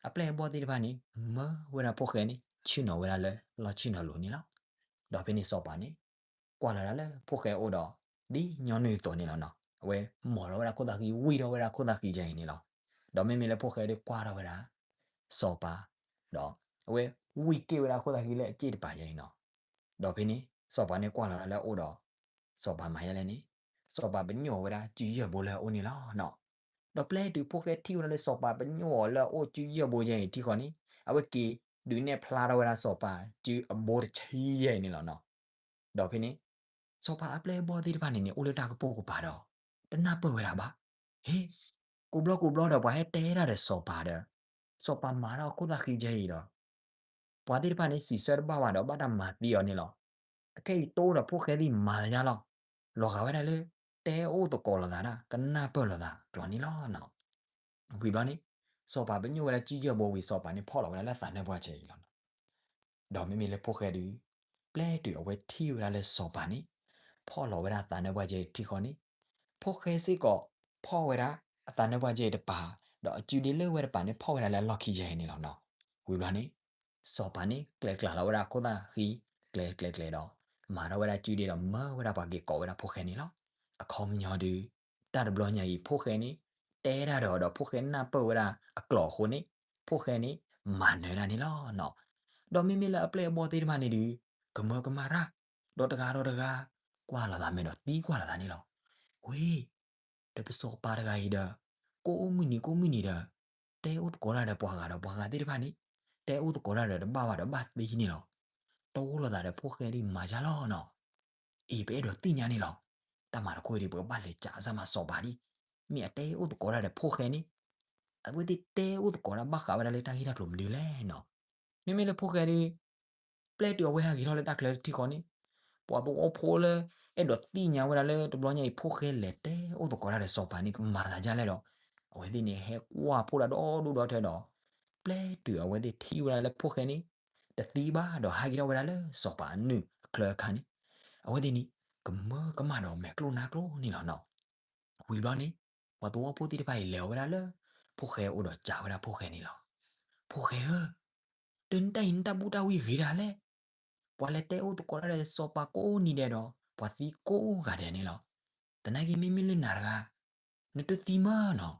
အပျဲၢ်အဘီၣ်သ့ၣ်တဖၣ်န့ၣ် မၢဝဲဒၣ်ဖိၣ်ဃဲန့ၣ် ဆ့ၣ်နီၤဝဲဒၣ်လၢလီၢ်ဆ့ၣ်နီၤလိၤန့ၣ်လီၤ. ဒီးဖဲန့ၣ်စီၤပၤန့ၣ် ကွၢ်လီၤဒၣ်လၢဖိၣ်ဃဲအအိၣ်ဒီး ဒ်ညီနုၢ်အသိးန့ၣ်လီၤနီၤ. အဝဲမိာ်ထီၣ်ဝဲဒၣ်ခိၣ်သၣ်ဃံ ဝံၣ်ထီၣ်ဝဲဒၣ်ခိၣ်သၣ်ဃံယဲအံၤန့ၣ်လီၤ. ဒီးမ့မ့ၢ်လၢဖိၣ်ဃဲဒုးကွၢ်ထီၣ်ဝဲဒၣ် စီၤပၤ ဒီးအဝဲဝံၣ်က့ၣ်ဝဲဒၣ်ခိၣ်သၣ်ဃံလၢအစ့ၣ်တပၤယဲအံၤနီၤ. ဒီးဖဲန့ၣ် စီၤပၤန့ၣ်ကွၢ်လီၤဒၣ်လၢအအိၣ်ဒီး စီၤပၤမၤယဲလဲၣ်န့ၣ် စီၤပၤပညိၣ်ဝဲဒၣ်စုယဲၢ်ဘိလၢအအိၣ်န့ၣ်လီၤနီၤ. ဒီးပျဲတုၤဖိၣ်ဃဲထံၣ်ဝဲဒၣ်လၢစီၤပၤပညိၣ်အီၤလၢအအိၣ်စုယဲၢ်ဘိယဲအံၤထံဃီန့ၣ် အဝဲက့ၤဒုးနဲၣ်ဖျါထီၣ်ဝဲဒၣ်စီၤပၤစုအဘိတဆံယဲအံၤန့ၣ်လီၤနီၤ. ဒီးဖဲန့ၣ် စီၤပၤအပျဲၢ်အဘီၣ်သ့ၣ်တဖၣ်န့ၣ်န့ၣ် အိၣ်လၢတၢ်ကပိာ်ကပၤဒီး တနၢ်ပၢၢ်ဝဲဒၣ်ဘၣ်. ဟ့, ကိးဘျီကိးဘျီဒီးပှၤဟဲတဲဒၣ်ဒီးစီၤပၤဒီး စီၤပၤမၤထီၣ်ခိၣ်သၣ်ဃံယဲအံၤဒီး ပှၤသ့ၣ်တဖၣ်န့ၣ် စံးဆၢတဘၣ်ဘၣ်ဒီး ဘၣ်တၢ်မၤသံအီၤန့ၣ်လီၤ. အခဲအံၤတိဒီးဖိၣ်ဃဲသ့ၣ်မၤသးယါလီၤ. လီၤဂာ်ဝဲဒၣ်လၢ တဲအိၣ်သကိးလိာ်သးဒၣ် ကနၢ်ပၢၢ်လိာ်သးကျိာ်န့ၣ်လီၤနီၤ. ဝံၤဘျီန့ၣ် စီၤပၤပညိၣ်ဝဲဒၣ်စုယဲၢ်ဘိဝံၤ စီၤပၤန့ၣ်ဖီၣ်လီၤဝဲဒၣ်လၢသးနၢၣ်ပှၢ်စဲအံၤလီၤနီၤ. ဒီးမ့မ့ၢ်လၢဖိၣ်ဃဲဒုး ပျဲတုၤအဝဲထံၣ်ဝဲဒၣ်လၢစီၤပၤန့ၣ် ဖီၣ်လီၤဝဲဒၣ်သးနၢၣ်ပှၢ်စဲအံၤထံဃီန့ၣ် ဖိၣ်ဃဲစ့ၢ်ကီး ဖီၣ်ဝဲဒၣ်အသးနၢၣ်ပှၢ်စဲအံၤတပၤ ဒီးအစုဒ့လၢဝဲတပၤန့ၣ် ဖီၣ်ဝဲဒၣ်လၢအလီၢ်ခံယဲအံၤန့ၣ်လီၤနီၤ. ဝံၤဘျီန့ၣ် စီၤပၤန့ၣ် ကျဲၤကျါလီၤဝဲဒၣ်အခိၣ်သၣ်ဃံ ကျဲၤကျဲၤကျဲၤဒီး မၤထီၣ်ဝဲဒၣ်စုဒ့ဒီးမၢဝဲဒၣ်ပှၤက့ၤကိးဝဲဒၣ်ဖိၣ်ဃဲန့ၣ်လီၤ. အခီပညီဒုး တၢ်တဘျီညါအံၤ ဖိၣ်ဃဲန့ၣ် တဲတၢ်ဒီးအီၤဒီး ဖိၣ်ဃဲနၢ်ပၢၢ်ဝဲဒၣ်အကျိာ်အဃိန့ၣ် ဖိၣ်ဃဲန့ၣ် မၤနၢၤဒၣ်န့ၣ်လီၤနီၤ. ဒီးမ့မ့ၢ်လၢအပျဲၢ်အဘီၣ်သ့ၣ်တဖၣ်န့ၣ်ဒုး ကမၢကမၣ်တၢ် ဒီးတဂၤဒီးတဂၤ ကွၢ်လိာ်သးမဲာ်ဒီးသံကွၢ်လိာ်သးန့ၣ်လီၤ. ဝ့ၢ် ဒီးပစီၤပၤတဂၤအံၤဒီး ကိးမုၢ်နံၤကိးမုၢ်နံၤဒီး တဲအိၣ်သကိးတၢ်ဒီးပှၤဂၤဒီးပှၤဂၤသ့ၣ်တဖၣ်န့ၣ် တဲအိၣ်သကိးတၢ်ဒီးတဘၣ်ဘၣ်ဒီးဘၣ်သံန့ၣ်လီၤ. တအိၣ်လိာ်သးဒီးဖိၣ်ဃဲဒ်မၤယါလီၤနီၤ. အ့ၣ် ပအဲၣ်ဒိးသ့ၣ်ညါန့ၣ်လီၤ. တၢ်မၤတခီအံၤဒီး ပကဘၣ်လဲၤစံးစၢ်မၤစီၤပၤဒ် မ့ၢ်အတဲအိၣ်သကိးတၢ်ဒီးဖိၣ်ဃဲန့ၣ် အဝဲသ့ၣ်တဲအိၣ်သကိးတၢ်ဘၣ်ဃးဝဲဒၣ်လၢတၢ်ဂ့ၢ်တၢ်ကျိၤမနုၤလဲၣ်နီၤ. မ့မ့ၢ်လၢဖိၣ်ဃဲဒုး ပျဲတုၤအဝဲဟဲက့ၤထီၣ်လၢတၢ်ချၢတထံၣ်ဃီန့ၣ် ပှၤသဝီဖိလၢ အဲၣ်ဒိးသ့ၣ်ညါဝဲဒၣ်လၢတဘျီညါအံၤဖိၣ်ဃဲလဲၤတဲအိၣ်သကိးတၢ်ဒီးစီၤပၤန့ၣ် ကမၤသးဒ်လဲၣ်ဒီး အဝဲသ့ၣ်န့ၣ်ဟဲကွၢ်ဖှိၣ်ဒၣ်ဒီဒူၣ်ဒီထၢဒီး ပျဲတုၤအဝဲသ့ၣ်ထံၣ်ဝဲဒၣ်လၢဖိၣ်ဃဲန့ၣ် တသံဘၣ်ဒီးဟဲက့ၤထီၣ်ဝဲဒၣ်လၢစီၤပၤအနုာ်အချၢအခါန့ၣ် အဝဲသ့ၣ်န့ၣ် ကမၢကမၣ်ဒီးမဲာ်ကျိၣ်နါကျိၣ်န့ၣ်လီၤနီၤ. ဝံၤဘျီန့ၣ် ပှၤသဝီဖိသ့ၣ်တဖၣ်အံၤလဲၤအီၤဝဲဒၣ်လၢ ဖိၣ်ဃဲအအိၣ်ဒီးစံးဝဲဒၣ်ဖိၣ်ဃဲန့ၣ်လီၤ. ဖိၣ်ဃဲဧၢ, ဒီးနတၢ်အံၤနတၢ်ဘူၣ်တၢ်ဝံၢ်ဂ့ၤဒၣ်လဲၣ်. ပှၤလဲၤတဲအိၣ်သကိးတၢ်ဒီးစီၤပၤကိးနံၤဒဲးဒီး ပှၤသံကိးဂၤဒဲးန့ၣ်လီၤ. သနာ်က့မ့မ့ၢ်လၢနၤတဂၤ နတသံမၢနီၤ.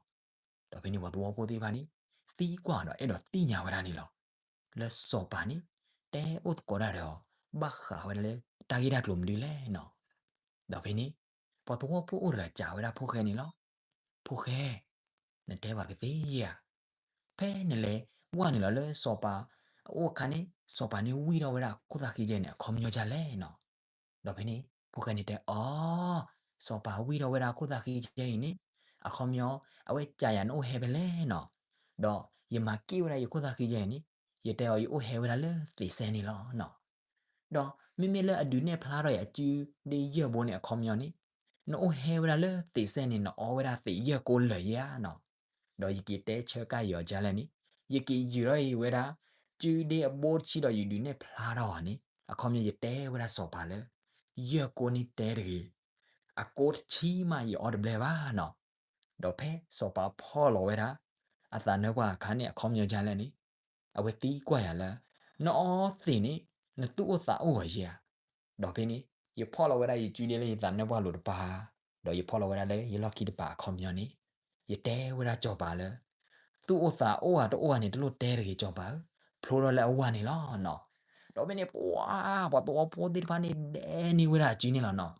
ဒီးဖဲန့ၣ်ပှၤသဝီဖိသ့ၣ်တဖၣ်န့ၣ် သံကွၢ်ဒီးအဲၣ်ဒိးသ့ၣ်ညါဝဲဒၣ်န့ၣ်လီၤ. လၢစီၤပၤန့ၣ် တဲအိၣ်သကိးတၢ်ဒီး ဘၣ်ဃးဝဲဒၣ်လၢတၢ်ဂ့ၢ်တၢ်ကျိၤမနုၤလဲၣ်နီၤ. ဒီးဖဲန့ၣ် ပှၤသဝီဖိအိၣ်တဂၤစံးဝဲဒၣ်ဖိၣ်ဃဲန့ၣ်လီၤ. ဖိၣ်ဃဲ, နတဲပှၤကသ့ဧါ. ဖဲနလဲၤဝဲနုာ်လီၤလၢစီၤပၤအအိၣ်အခါန့ၣ် စီၤပၤန့ၣ်ဝံၢ်ထီၣ်ဝဲဒၣ်အခိၣ်သၣ်ဃံယဲန့ၣ် အခီပညီဒ်လဲၣ်နီၤ. ဒီးဖဲန့ၣ် ဖိၣ်ဃဲန့ၣ်တဲအီၤ, စီၤပၤဝံၢ်ထီၣ်ဝဲဒၣ်အခိၣ်သၣ်ဃံယဲအံၤန့ၣ် အခီပညီ အဝဲစံးယၤနအိၣ်ဟဲဖဲလဲၣ်နီၤ. ဒီးယမၤက့ၣ်ဝဲဒၣ်ယခိၣ်သၣ်ဃံယဲအံၤန့ၣ် ယတဲအီၤယအိၣ်ဟဲဝဲဒၣ်လၢသ့ၣ်စဲန့ၣ်လီၤနီၤ. ဒီးမ့မ့ၢ်လၢအဒုးနဲၣ်ဖျါထီၣ်ယၤအစုဒ့ယဲၢ်ဘိန့ၣ်အခီပညီန့ၣ် နအိၣ်ဟဲဝဲဒၣ်လၢသ့ၣ်စဲန့ၣ် နအီဝဲဒၣ်သ့ၣ်ယဲၢ်ကိလၢာ်ယဲဧါနီၤ. ဒီးယက့ၤတဲဆၢကၣ်ယီၤဒ်လဲၣ်န့ၣ် ယက့ၤယုာ်ထီၣ်အံၤဝဲဒၣ် စုဒ့အဘိတဆံဒီးယဒုးနဲၣ်ဖျါထီၣ်အီၤန့ၣ် အခီပညီယတဲဝဲဒၣ်စီၤပၤလၢ ယဲၢ်ကိန့ၣ်တဲတဂ့ၤ, အကိတဆံမးယအီတဘျဲၣ်ဘၣ်နီၤ. ဒီးဖဲစီၤပၤဖီၣ်လီၤဝဲဒၣ် အသးနၢပှၢ်အခါန့ၣ် အခီပညီဒ်လဲၣ်န့ၣ် အဝဲသံကွၢ်ယၤလၢ နအီသ့ၣ်န့ၣ် နသူၣ်အိၣ်သးအိၣ်အီၤယဲဧါ. ဒီးဖဲန့ၣ် ယဖီၣ်လီၤဝဲဒၣ်ယစုဒ့လၢယသးနၢပှၢ်လိၤတပၤ, ဒီးယဖီၣ်လီၤဝဲဒၣ်လၢယလီၢ်ခံတပၤအခီပညီန့ၣ် ယတဲဝဲဒၣ်စီၤပၤလၢ သူၣ်အိၣ်သးအိၣ်ဧါတအိၣ်ဧါန့ၣ် တလိၣ်တဲတဂ့ၤ စီၤပၤဧၢ, ဖျိထီၣ်လၢအဝၢ်န့ၣ်လီၤနီၤ. ဒီးဖဲန့ၣ် ပှၤ ပှၤသဝီဖိသ့ၣ်တဖၣ်န့ၣ် ဒဲန့ၢ်ဝဲဒၣ်အစုန့ၣ်လီၤနီၤ.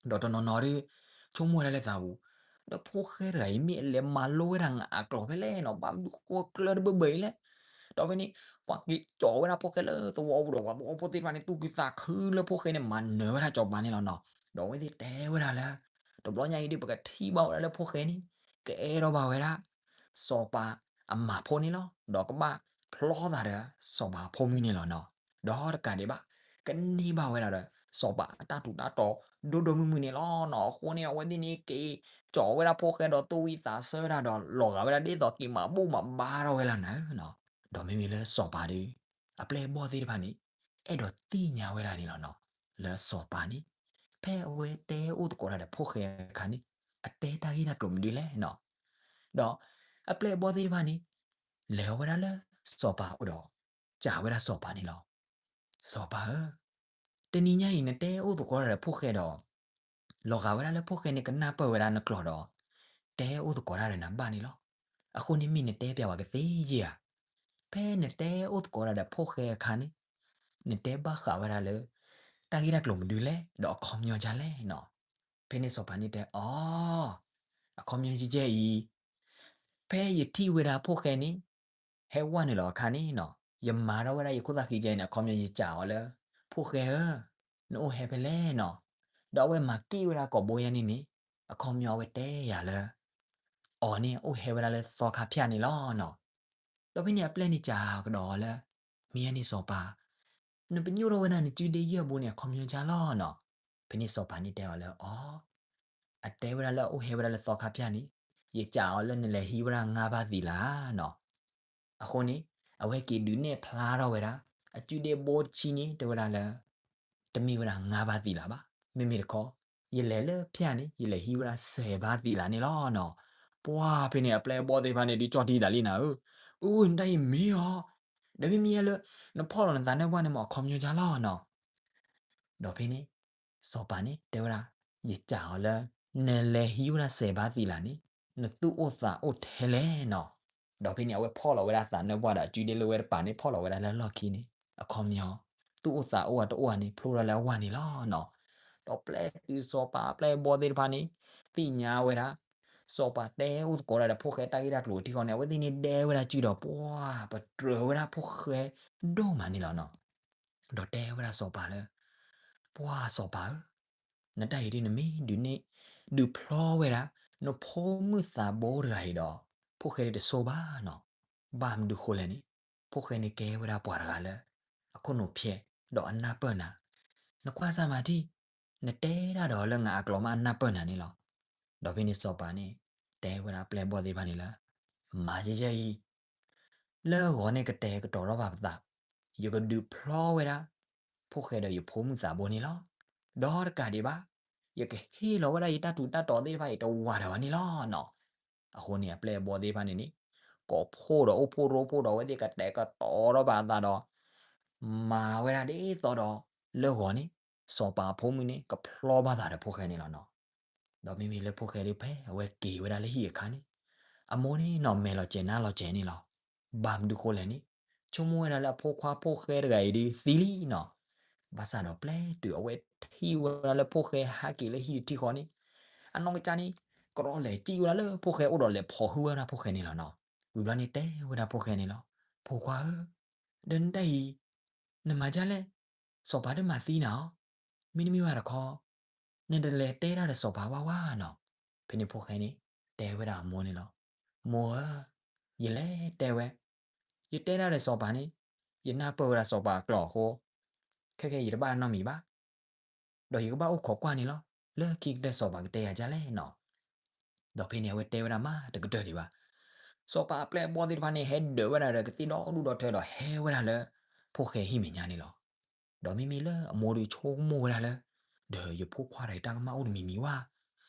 ဒီးတနီၤနီၤဒီး ဆိကမိၣ်ဝဲဒၣ်လၢသးပူၤ, ဒီးဖိၣ်ဃဲတဂၤအံၤ မ့ၢ်အလဲၤမၤလိဝဲဒၣ်အကျိာ်ဖဲလဲၣ်နီၤ, ဘၣ်မနုၤဃိကျၢၢ်တဘၢၣ်ဘၢၣ်အံၤလဲၣ်. ဒီးဖဲန့ၣ် ပှၤက့ၤကၠီဝဲဒၣ်ဖိၣ်ဃဲလၢသဝီပူၤဒီး ပှၤသဝီဖိသ့ၣ်တဖၣ်န့ၣ် သူၣ်ခုသးခုလၢဖိၣ်ဃဲန့ၣ် မၤနၢၤဝဲဒၣ်စီၤပၤန့ၣ်လီၤနီၤ. ဒီးအဝဲသ့ၣ်တဲဝဲဒၣ်လၢ တဘျီညါအံၤဒီး ပကထံၣ်ဘၣ်ဝဲဒၣ်လၢဖိၣ်ဃဲန့ၣ် ကအဲၣ်ဒိးဘၣ်ဝဲဒၣ် စီၤပၤအမၤဖိန့ၣ်လီၤ. ဒီးကဘၣ်ဖျီသးဒီးစီၤပၤအဖိမုၣ်န့ၣ်လီၤနီၤ. ဒီးတကးဒံးဘၣ် ကန့ၢ်ဘၣ်ဝဲဒၣ်ဒီး စီၤပၤအတၢ်ထူးတၢ်တီၤ ဒိၣ်ဒိၣ်မုၢ်မုၢ်န့ၣ်လီၤနီၤ. အဃိန့ၣ် အဝဲသ့ၣ်န့ၣ် က့ၤကၠီဝဲဒၣ်ဖိၣ်ဃဲဒီး သူၣ်ဝံၣ်သးဆၢတၢ်ဒီး လီၤဂာ်ဝဲဒၣ်ဒ်သိးက့ၤမၤဘူၣ်မၤဘါထီၣ်ဝဲလၢနၤဧၢနီၤ. ဒီးမ့မ့ၢ်လၢစီၤပၤဒီး အပျဲၢ်အဘီၣ်သ့ၣ်တဖၣ်န့ၣ် အဲၣ်ဒိးသ့ၣ်ညါဝဲဒၣ်န့ၣ်လီၤနီၤ. လၢစီၤပၤန့ၣ် ဖဲအဝဲတဲအိၣ်သကိးတၢ်ဒီးဖိၣ်ဃဲအခါန့ၣ် အတဲတၢ်ဂ့ၢ်တၢ်ကျိၤမနုၤလဲၣ်နီၤ. ဒီးအပျဲၢ်အဘီၣ်သ့ၣ်တဖၣ်န့ၣ် လဲၤဝဲဒၣ်လၢစီၤပၤအအိၣ်ဒီး စံးဝဲဒၣ်စီၤပၤန့ၣ်လီၤ. စီၤပၤဧၢ, တနံၤညါအံၤ နတဲအိၣ်သကိးတၢ်ဒီးဖိၣ်ဃဲဒီး လီၤဂာ်ဝဲဒၣ်လၢဖိၣ်ဃဲန့ၣ် ကနၢ်ပၢၢ်ဝဲဒၣ်နကျိာ်ဒီး တဲအိၣ်သကိးတၢ်ဒီးနၤဘၣ်န့ၣ်လီၤ. အဃိန့ၣ်မ့ၢ်နတဲပျးဝဲကသ့ဧါ. ဖဲနတဲအိၣ်သကိးတၢ်ဒီးဖိၣ်ဃဲအခါန့ၣ် နတဲဘၣ်ဃးဝဲဒၣ်လၢ တၢ်ဂ့ၢ်တၢ်ကျိၤမနုၤလဲၣ် ဒီးအခီပညီဒ်လဲၣ်နီၤ. ဖဲန့ၣ်စီၤပၤန့ၣ်တဲအီၤ, အခီပညီယကဲအံၤ ဖဲယထံၣ်ဝဲဒၣ်ဖိၣ်ဃဲန့ၣ် ဟဲဝဲနုာ်လီၤအခါန့ၣ်နီၤ, ယမၤထီၣ်ဝဲဒၣ်ယခိၣ်သၣ်ဃံကဲအံၤန့ၣ် အခီပညီယစံးအီၤလၢ ဖိၣ်ဃဲဧၢ, နအိၣ်ဟဲဖဲလဲၣ်နီၤ. ဒီးအဝဲမၤက့ၣ်ဝဲဒၣ်ကိာ်ဘိယဲန့ၣ်န့ၣ် အခီပညီအဝဲတဲယၤလၢ အီၤန့ၣ်အိၣ်ဟဲဝဲဒၣ်လၢသီခါဖၠၣ်န့ၣ်လီၤနီၤ. ဒီးဖဲန့ၣ်အပျဲၢ်န့ၣ်စံးကဒီးအီၤလၢ မ့ၢ်ယဲန့ၣ်စီၤပၤ, နပညိၣ်ထီၣ်ဝဲဒၣ်နစုဒ့ယဲၢ်ဘိန့ၣ် အခီပညီကလီၤနီၤ. ဖဲန့ၣ်စီၤပၤန့ၣ်တဲအီၤလၢအီၤ, အတဲဝဲဒၣ်လၢအအိၣ်ဟဲဝဲဒၣ်လၢသီခါဖၠၣ်န့ၣ် ယစံးအီၤလၢနလဲၤဟံးဝဲဒၣ်ငါးဘၣ်သံလးနီၤ. အဃိန့ၣ် အဝဲက့ၤဒုးနဲၣ်ဖျါထီၣ်ဝဲဒၣ် အစုဒ့ဘိတဆံန့ၣ် တဲဝဲဒၣ်လၢ တမ့ၢ်ဝဲဒၣ်ငါးဘၣ်သံလးဘၣ်. မ့မ့ၢ်တခီ ယလဲၤလၢဖၠၣ်န့ၣ် ယလဲၤဟံးဝဲဒၣ်စဲးဘၣ်သံလးန့ၣ်လီၤနီၤ. ပှၤဖဲန့ၣ်အပျဲၢ်အဘီၣ်သ့ၣ်တဖၣ်န့ၣ် ဒုးကၠီၣ်ထံသးလံနၤဧၢ, အၢ နတၢ်အံၤမ့ၢ်အီၤ, ဒီးမ့မ့ၢ်ယဲလၢ နဖီၣ်လီၤနသးနၢ်ပၢၢ်န့ၣ်မ့ၢ်အခီပညီကလီၤနီၤ. ဒီးဖဲန့ၣ် စီၤပၤန့ၣ်တဲဝဲဒၣ်, ယစံးအီၤလၢ နလဲၤဟံးဝဲဒၣ်စဲးဘၣ်သံလးန့ၣ် နသူၣ်အိၣ်သးအိၣ်ထဲလဲၣ်နီၤ. ဒီးဖဲန့ၣ် အဝဲဖီၣ်လီၤဝဲဒၣ်သးနၢ်ပၢၢ်ဒီးအစုဒ့လၢဝဲတပၤန့ၣ် ဖီၣ်လီၤဝဲဒၣ်လၢလီၢ်ခံန့ၣ် အခီပညီ သူၣ်အိၣ်သးအိၣ်အတအိၣ်န့ၣ် ဖျိထီၣ်လၢအဝၢ်န့ၣ်လီၤနီၤ. ဒီးပျဲတုၤစီၤပၤအပျဲၢ်အဘီၣ်သ့ၣ်တဖၣ်န့ၣ် သ့ၣ်ညါဝဲဒၣ် စီၤပၤတဲအိၣ်သကိးတၢ်ဒီးဖိၣ်ဃဲတၢ်ဂ့ၢ်တၢ်ကျိၤထံဃီန့ၣ် အဝဲသ့ၣ်န့ၣ်ဒဲဝဲဒၣ်စုဒီး ပှၤပတြၢၤဝဲဒၣ်ဖိၣ်ဃဲဒိၣ်မးန့ၣ်လီၤနီၤ. ဒီးတဲဝဲဒၣ်စီၤပၤလၢ ပှၤစီၤပၤဧၢ, နတၢ်အံၤဒ်နမ့ၢ်ဒုးန့ၣ် ဒုးဖျီဝဲဒၣ် နဖိမုၣ်သးဘိတဂၤအံၤဒီး ဖိၣ်ဃဲဒ်တဆိဘၣ်နီၤ. ဘၣ်မနုၤဃိလဲၣ်န့ၣ် ဖိၣ်ဃဲန့ၣ်ကဲဝဲဒၣ်ပှၤတဂၤလၢ အခိၣ်နူာ်ဖျဲး ဒီးအနၢ်ပၢၢ်နၤ. နကွၢ်စၢ်မၤထံၣ်, နတဲဒၣ်ဒီးလၢငါအကျိာ်မးအနၢ်ပၢၢ်နၤန့ၣ်လီၤ. ဒီးဖဲန့ၣ်စီၤပၤန့ၣ် တဲဝဲဒၣ်ပျဲၢ်ဘီၣ်သ့ၣ်တဖၣ်န့ၣ်လၢ မၤယဲယဲအံၤ လၢအဂီၢ်န့ၣ်ကတဲာ်ကတီၤထီၣ်ဘၣ်ပသး, ယကဒုးဖျီဝဲဒၣ် ဖိၣ်ဃဲဒီးယဖိမုၣ်သးဘိန့ၣ်လီၤ. ဒီးတကးဒံးဘၣ်, ယကဟ့ၣ်လီၤဝဲဒၣ်ယတၢ်ထူးတၢ်တီၤသ့ၣ်တဖၣ်အံၤတဝးဒီးအီၤန့ၣ်လီၤနီၤ. အဃိန့ၣ် အပျဲၢ်အဘီၣ်သ့ၣ်တဖၣ်န့ၣ်န့ၣ် ကိးဖှိၣ်ဒီးအိၣ်ဖှိၣ်ရိဖှိၣ်ဒီးအဝဲသ့ၣ်ကတဲာ်ကတီၤထီၣ်ဘၣ်အသးဒီး မၤဝဲဒၣ်ဒ်သိးဒီး လၢဂီၢ်န့ၣ် စီၤပၤအဖိမုၣ်န့ၣ် ကဖျီဘၣ်သးဒီးဖိၣ်ဃဲန့ၣ်လီၤနီၤ. ဒီးမ့မ့ၢ်လၢဖိၣ်ဃဲဒ်ဖဲအဝဲက့ၤဝဲဒၣ်လၢဟံၣ်အခါန့ၣ် အမိၢ်န့ၣ်နီၤ မဲာ်လီၤစဲၤနါလီၤစဲၤန့ၣ်လီၤ. ဘၣ်မနုၤဃိလဲၣ်န့ၣ် ဆိကမိၣ်ဝဲဒၣ်လၢအဖိခွါဖိၣ်ဃဲတဂၤအံၤဒ်သံလံနီၤ. ဘၣ်ဆၣ်ဒီးပျဲတုၤအဝဲထံၣ်ဝဲဒၣ်လၢဖိၣ်ဃဲဟးက့ၤလၢဟံၣ်တထံၣ်ဃီန့ၣ် အနီၢ်ကစၢ်န့ၣ် ကရီလဲၤစံၣ်ဝဲဒၣ်လၢဖိၣ်ဃဲအိၣ်ဒီးလဲၤဖီၣ်ဟုၣ်ဝဲဒၣ်ဖိၣ်ဃဲန့ၣ်လီၤနီၤ. ဝံၤဘျီန့ၣ်တဲဝဲဒၣ်ဖိၣ်ဃဲန့ၣ်လီၤ. ဖိခွါဧၢ, ဒီးနတၢ်အံၤ နမၤဒ်လဲၣ်, စီၤပၤတမၤသံနၤဧါ. မ့တမ့ၢ်ဘၣ်တခီ နတလဲၤတဲတၢ်ဒီးစီၤပၤဝါဝါနီၤ. ဖဲန့ၣ်ဖိၣ်ဃဲန့ၣ် တဲဝဲဒၣ်အမိၢ်န့ၣ်လီၤ. မိၢ်ဧၢ, ယလဲၤတဲဝဲ, ယတဲတၢ်ဒီးစီၤပၤန့ၣ် ယနၢ်ပၢၢ်ဝဲဒၣ်စီၤပၤအကျိာ်အဃိ ခဲကဲယတဘၣ်နီတမံၤဘၣ်. ဒီးယကဘၣ်အိၣ်ခိးကွၢ်န့ၣ်လီၤ. လၢခံကတၢၢ်စီၤပၤကတဲယၤဒ်လဲၣ်နီၤ. ဒီးဖဲန့ၣ် အဝဲတဲဝဲဒၣ်မးတကတၢၢ်ဒံးဘၣ်. စီၤပၤအပျဲၢ်အဘီၣ်သ့ၣ်တဖၣ်န့ၣ် ဟဲဒၢးဝဲဒၣ်ဒီးကသ့ၣ်ဒီဒူၣ်ဒီထၢဒီးဟဲဝဲဒၣ်လၢ ဖိၣ်ဃဲဟံၣ်မဲာ်ညါန့ၣ်လီၤ. ဒီးမ့မ့ၢ်လၢအမိၢ်ဒုးဆိကမိၣ်ဝဲဒၣ်လၢ ဒီးယဖိခွါတဂၤအံၤတၢ်ကမၣ်အိၣ်တမံၤမံၤဝဲ.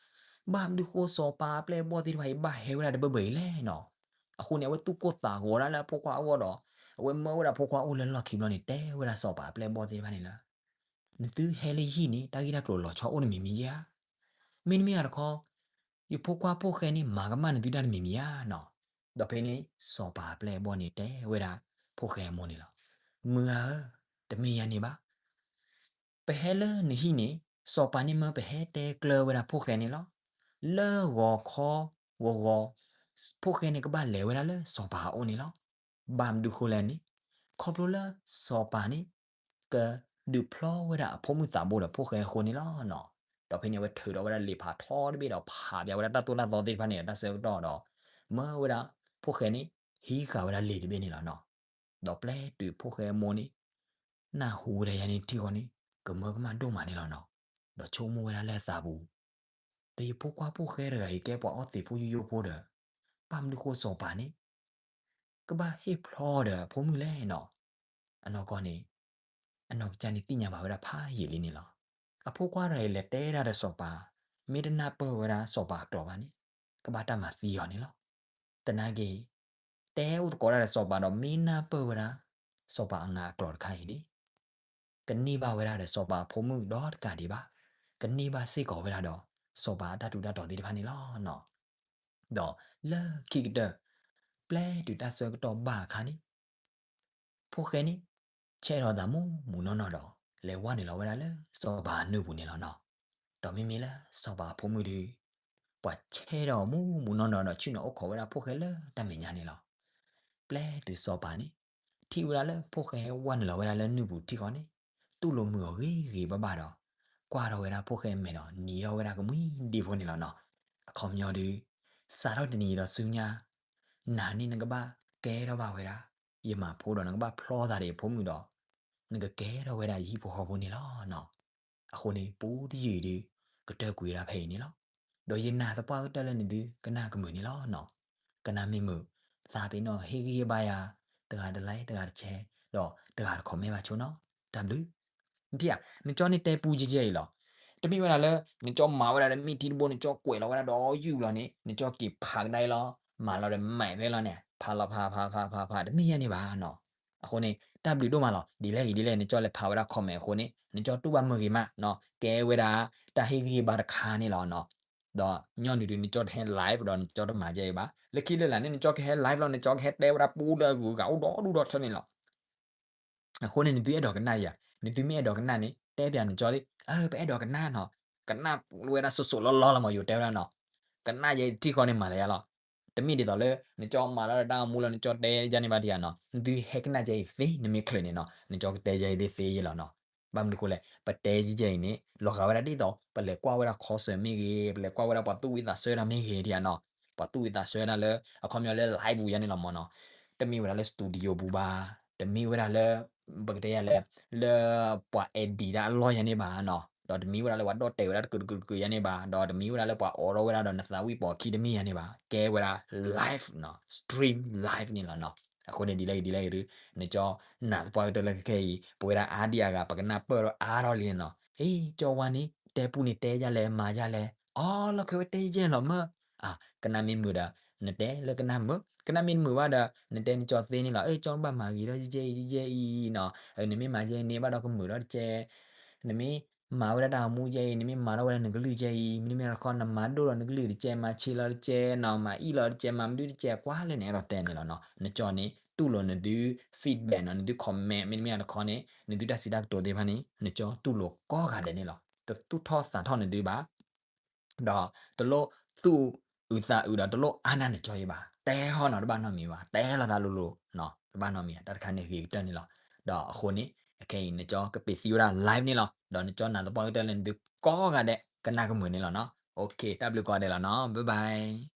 ဘၣ်မနုၤဃိစီၤပၤအပျဲၢ်အဘီၣ်သ့ၣ်တဖၣ်အံၤဘၣ်ဟဲဝဲဒၣ်တဘၢဘၢအံၤလဲၣ်နီၤ. အဃိန့ၣ် အဝဲသူၣ်ကိၢ်သးဂီၤဒၣ်လၢအဖိခွါအဂီၢ်ဒီး အဝဲမၢဝဲဒၣ်ဖိခွါအိၣ်လၢလီၢ်ခံဘျီန့ၣ် တဲဝဲဒၣ်စီၤပၤအပျဲၢ်အဘီၣ်သ့ၣ်တဖၣ်န့ၣ်လၢ နသုဟဲလၢယဟံၣ်န့ၣ် တၢ်ဂ့ၢ်တၢ်ကျိၤလီၤဆီအိၣ်တမံၤမံၤဧါ. မ့တမ့ၢ်ဘၣ်တခီ ယဖိခွါဖိၣ်ဃဲန့ၣ် မၤကမၣ်နသုတၢ်တမံၤမံၤဧါနီၤ. ဒီးဖဲန့ၣ် စီၤပၤအပျဲၢ်အဘီၣ်န့ၣ်တဲဝဲဒၣ် ဖိၣ်ဃဲအမိၢ်န့ၣ်လီၤ. မုၢ်ဂၤဧၢ, တမ့ၢ်ယၤန့ၣ်ဘၣ်. ပဟဲလၢနဟံၣ်န့ၣ် စီၤပၤန့ၣ်မၢပဟဲတဲကျၢၤဝဲဒၣ်ဖိၣ်ဃဲန့ၣ်လီၤ. လၢဂီၤခီဂီၤဂီၤ ဖိၣ်ဃဲန့ၣ်ကဘၣ်လဲၤဝဲဒၣ်လၢစီၤပၤအအိၣ်န့ၣ်လီၤ. ဘၣ်မနုၤဃိလဲၣ်န့ၣ် ခီဖျိလၢစီၤပၤန့ၣ် ကဒုးဖျီဝဲဒၣ်အဖိမုၣ်သးဘိဒီးဖိၣ်ဃဲအဃိန့ၣ်လီၤနီၤ. ဒီးဖဲန့ၣ်အဝဲထုးထီၣ်ဝဲဒၣ်လံာ်ဖးထီတဘ့ၣ်ဒီးဖးပျးဝဲဒၣ်တၢ်သိၣ်တၢ်သီသ့ၣ်တဖၣ်န့ၣ် တၢ်ဆၢကတီၢ်ဒီး မၢဝဲဒၣ်ဖိၣ်ဃဲန့ၣ် ဟံးဃာ်ဝဲဒၣ်လံာ်တဘ့ၣ်န့ၣ်လီၤနီၤ. ဒီးပျဲတုၤဖိၣ်ဃဲအမိၢ်န့ၣ် နၢ်ဟူဝဲဒၣ်ယၤန့ၣ်ထံၣ်ဃီန့ၣ် ကမၢကမၣ်ဒိၣ်မးန့ၣ်လီၤနီၤ. ဒီးဆိကမိၣ်ဝဲဒၣ်လၢအသးပူၤ ဒီးယဖိခွါဖိၣ်ဃဲတဂၤအံၤကဲပှၤအီသံးဖိယိယိဖိဒီး ဘၣ်မနုၤဃိစီၤပၤန့ၣ် ကဘၣ်ဟ့ၣ်ဖျီဒီးအဖိမုၣ်လဲၣ်နီၤ. အနီၢ်ကီၢ်န့ၣ် အနီၢ်ကစၢ်န့ၣ်သ့ၣ်ညါဘၣ်ဝဲဒၣ်ဖးယံာ်လံန့ၣ်လီၤ. အဖိခွါတဂၤအံၤလဲၤတဲဒၣ်ဒီးစီၤပၤ မ့ၢ်တနၢ်ပၢၢ်ဝဲဒၣ်စီၤပၤအကျိာ်ဘၣ်န့ၣ် ကဘၣ်တၢ်မၤသံအီၤန့ၣ်လီၤ. သနာ်က့ တဲအိၣ်သကိးဒၣ်ဒီးစီၤပၤဒီးမ့ၢ်နၢ်ပၢၢ်ဝဲဒၣ် စီၤပၤအငါအကျိာ်တခါအံၤန့ၣ် ကန့ၢ်ဘၣ်ဝဲဒၣ်ဒီးစီၤပၤအဖိမုၣ်ဒီတကးဒံးဘၣ်, ကန့ၢ်ဘၣ်စ့ၢ်ကီးဝဲဒၣ်ဒီး စီၤပၤအတၢ်ထူးတၢ်တီၤသ့ၣ်တဖၣ်န့ၣ်လီၤနီၤ. ဒီးလၢခံကတၢၢ် ပျဲတုၤတၢ်ဆၢကတီၢ်ဘၣ်အခါန့ၣ် ဖိၣ်ဃဲန့ၣ် ဆဲးထီၣ်သးမူးမူးနီၢ်နီၢ်ဒီး လဲၤဝဲနုာ်လီၤဝဲဒၣ်လၢစီၤပၤအနုၢ်ပူၤန့ၣ်လီၤနီၤ. ဒီးမ့မ့ၢ်လၢစီၤပၤအဖိမုၣ်ဒီး ပှၤဆဲးထီၣ်မူးမူးနီၢ်နီၢ်ဒီး ဆ့ၣ်နီၤအိၣ်ခိးဝဲဒၣ်ဖိၣ်ဃဲလၢတၢ်မဲာ်ညါန့ၣ်လီၤ. ပျဲတုၤစီၤပၤန့ၣ် ထံၣ်ဝဲဒၣ်လၢဖိၣ်ဃဲဝဲနုာ်လီၤဝဲဒၣ်လၢနုၢ်ပူၤထံၣ်ဃီန့ၣ် တူၢ်လိာ်မုာ်အီၤဂ့ၤဂ့ၤဘၣ်ဘၣ်ဒီး ကွၢ်ထီၣ်ဝဲဒၣ်ဖိၣ်ဃဲမဲာ်ဒီး နံၤထီၣ်ဝဲဒၣ်ကမှံဒံဖိန့ၣ်လီၤနီၤ. အခီပညီဒီး စးထီၣ်တနံၤဒီးဆူညါ နၤန့ၣ်နကဘၣ်ကဲထီၣ်ဘၣ်ဝဲဒၣ် ယမၤဖိဒီးနကဘၣ်ဖျီသးဒီးယဖိမုၣ်ဒီး နကကဲထီၣ်ဝဲဒၣ်ယဟံၣ်ဖိဃီဖိန့ၣ်လီၤနီၤ. အဃိန့ၣ် ပူတယုၢ်အံၤဒီး ကတၢၢ်ကွံာ်ဝဲဒၣ်ဖဲအံၤန့ၣ်လီၤ. ဒီးယနာ်သပှၢ်ကတၢၢ်လၢနသုကနၣ်ကမုာ်န့ၣ်လီၤနီၤ. ကနၣ်မ့ၢ်မုာ် သးပ့ၤနီၣ်ဟ့ၣ်ဂံၢ်ဟ့ၣ်ဘါယၤ တဂၤတlike တဂၤတshare ဒီးတဂၤတcommentဘၣ်ဆိနီၤ. တၢ်ဘျုး နထံၣ်ဧါ နကၠီန့ၣ်တဲပူကဲကဲအံၤလီၤ. တမ့ၢ်ဝဲဒၣ်လၢ နကၠီမၤဝဲဒၣ်ဒီးမ့ၢ်ထံတဘိ နကၠီကွဲးလီၤဝဲဒၣ်ဒီးယုၢ်လီၤန့ၣ် နကၠီက့ၤဖးကဒါအံၤလီၤ. မၤလီၤဒီးမဲာ်သ့လီၤန့ၣ် ဖးလီၤဖးဖးဖးဖးဖး တမ့ၢ်ယဲန့ၣ်ဘၣ်နီၤ. အဃိန့ၣ် တၢ်ဘျုးဒိၣ်မးလီၤ. ဒ်လဲၣ်ဂ့ၤဒ်လဲၣ်ဂ့ၤ နကၠီလဲၤဖးဝဲဒၣ်commentအဃိန့ၣ် နကၠီတူၢ်ဘၣ်မုာ်ဂ့ၤမးနီၤ ကဲဝဲဒၣ် တၢ်ဟ့ၣ်ဂံၢ်ဟ့ၣ်ဘါတခါန့ၣ်လီၤနီၤ. ဒီးညီနုၢ်ဒုး နကၠီတဟဲ live ဒီးနကၠီတမၤကဲအံၤဘၣ်. လၢခံလၢလာ်န့ၣ် နကၠီကဟဲ live လီၤ နကၠီကဟဲတဲဝဲဒၣ်ပူလၢအဂုၤအဂၤအိၣ်ဒီဒူၣ်ဒီထၢန့ၣ်လီၤ. အဃိန့ၣ် နသုအဲၣ်ဒိးကနၣ်ယၤ, နသုမ့ၢ်အဲၣ်ဒိးကနၣ်န့ၣ် တဲပၠးနကၠီလံ, အၢ ပအဲၣ်ဒိးကနၣ်နီၤ, ကနၣ်ဝဲဒၣ်စိၤစိၤလီၤလီၤလီၤမး ယိၤတဲဝဲဒၣ်နီၤ, ကနၣ်ယဲအံၤတထံၣ်ဃီန့ၣ်မၤလၢယၤလီၤ. တမ့ၢ်ဒ်သိးလၢ နကၠီမၤလီၤဒီးတၢ်အိၣ်မူလီၤ နကၠီတဲယဲန့ၣ်ဘၣ်ဒံးဧါနီၤ, နသုဟဲကနၣ်ယဲအံၤသ့ နမ့ၢ်ချုးန့ၣ်နီၤ နကၠီကတဲယဲအံၤသ့သ့ယဲလီၤနီၤ. ဘၣ်မနုၤဃိလဲၣ် ပတဲယဲအံၤန့ၣ် လီၤဂာ်ဝဲဒၣ်ဒ်သိး ပလဲၤကွၢ်ဝဲဒၣ် concert မ့ၢ်ဂ့ၤ, ပလဲၤကွၢ်ဝဲဒၣ်ပှၤသူၣ်ဝံၣ်သးဆၢတၢ်မ့ၢ်ဂ့ၤဒံးဧါနီၤ, ပှၤသူၣ်ဝံၣ်သးဆၢတၢ်လၢ အခီပညီလၢ live ပူၤယဲန့ၣ်လီၤမးနီၤ, တမ့ၢ်ဝဲဒၣ်လၢ studio ပူၤဘၣ်, တမ့ၢ်ဝဲဒၣ်လၢ ပကတဲယၤလဲၣ် လၢပှၤ edit တၢ်အလီၢ်ယဲန့ၣ်ဘၣ်နီၤ, ဒီးတမ့ၢ်ဝဲဒၣ်လၢပှၤဒီၣ်တဲာ်ဝဲဒၣ်တကုာ်တကုာ်ယဲန့ၣ်ဘၣ်, ဒီးတမ့ၢ်ဝဲဒၣ်လၢပှၤအိးထီၣ်ဝဲဒၣ်ဒီးနသးဝံၣ်ပိာ်ခံတမ့ၢ်ယဲန့ၣ်ဘၣ်, ကဲဝဲဒၣ် live နီၤ, stream live န့ၣ်လီၤနီၤ. အဃိန့ၣ်ဒ်လဲၣ်ဂ့ၤဒ်လဲၣ်ဂ့ၤဒုး နကၠီနာ်သပှၢ်ကတၢၢ်လၢခဲခဲအံၤ ပဝဲဒၣ်အါဒံအါဂၤ ပကနၢ်ပၢၢ်ထီၣ်အါထီၣ်လံနီၤ, ဟ့ၣ် ကၠီဝါန့ၣ် တဲပူန့ၣ်တဲယဲလဲၣ် မၤယဲလဲၣ်, အီ လီၢ်ခဲဝဲတဲယဲလီၤမၢ်, ကနၣ်မ့ၢ်မုာ်ဒီး နတဲလၢကနၣ်မုာ်, ကနၣ်မ့ၢ်တမုာ်ဘၣ်ဒီး နတဲနကၠီသ့န့ၣ်လီၤ, အၢ ကၠီဘၣ်မၤဂ့ၤထီၣ်ယဲအံၤ ယဲအံၤနီၤ, နမ့ၢ်မၤယဲန့ၣ်ဘၣ်ဒီးကမုာ်ထီၣ်တကဲ, နမ့ၢ်မၤဝဲဒၣ်တၢ်အိၣ်မူယဲအံၤ နမ့ၢ်မၤထီၣ်ဝဲဒၣ်နကလုၢ်ယဲအံၤ မ့တမ့ၢ်တခီ နမၤဒိၣ်ဒီးနကလုၢ်တကဲ မၤဆံးလီၤတကဲနီၤ, မၤအံၣ်လီၤတကဲ မၤမနုၤတကဲ ကွၢ်လၢနအဲၣ်ဒိးတဲန့ၣ်လီၤနီၤ, နကၠီန့ၣ် တူၢ်လိာ်နသု feedback နီၤ, နသု comment မ့တမ့ၢ်တခီန့ၣ် နသုတၢ်စံးတၢ်ကတိၤသ့ၣ်တဖၣ်န့ၣ် နကၠီတူၢ်လိာ်ကိးဂၤဒဲးန့ၣ်လီၤ, တသူၣ်ထီၣ်သးထီၣ်နသုဘၣ် ဒီးတလိၣ်သူၣ်အုးသးအုးဒီးတလိၣ်အါန့ၢ်နကၠီအံၤဘၣ်, တဲဟီနီၤ တဘၣ်နီတမံၤဘၣ်, တဲလိာ်သးလိၤလိၤနီၤ တဘၣ်နီတမံၤ, တၢ်တခါန့ၣ်ဂ့ၤကတၢၢ်န့ၣ်လီၤ. ဒီးအဃိန့ၣ် အခဲအံၤ နကၠီကပ့ၤသံဝဲဒၣ် live န့ၣ်လီၤ, ဒီးနကၠီနာ်သပှၢ်ကတၢၢ်လၢနသုကိးဂၤဒဲး ကနၣ်ကမုာ်န့ၣ်လီၤနီၤ. OK တၢ်ဘျုးကိးဂၤဒဲးလီၤနီၤ, bye bye.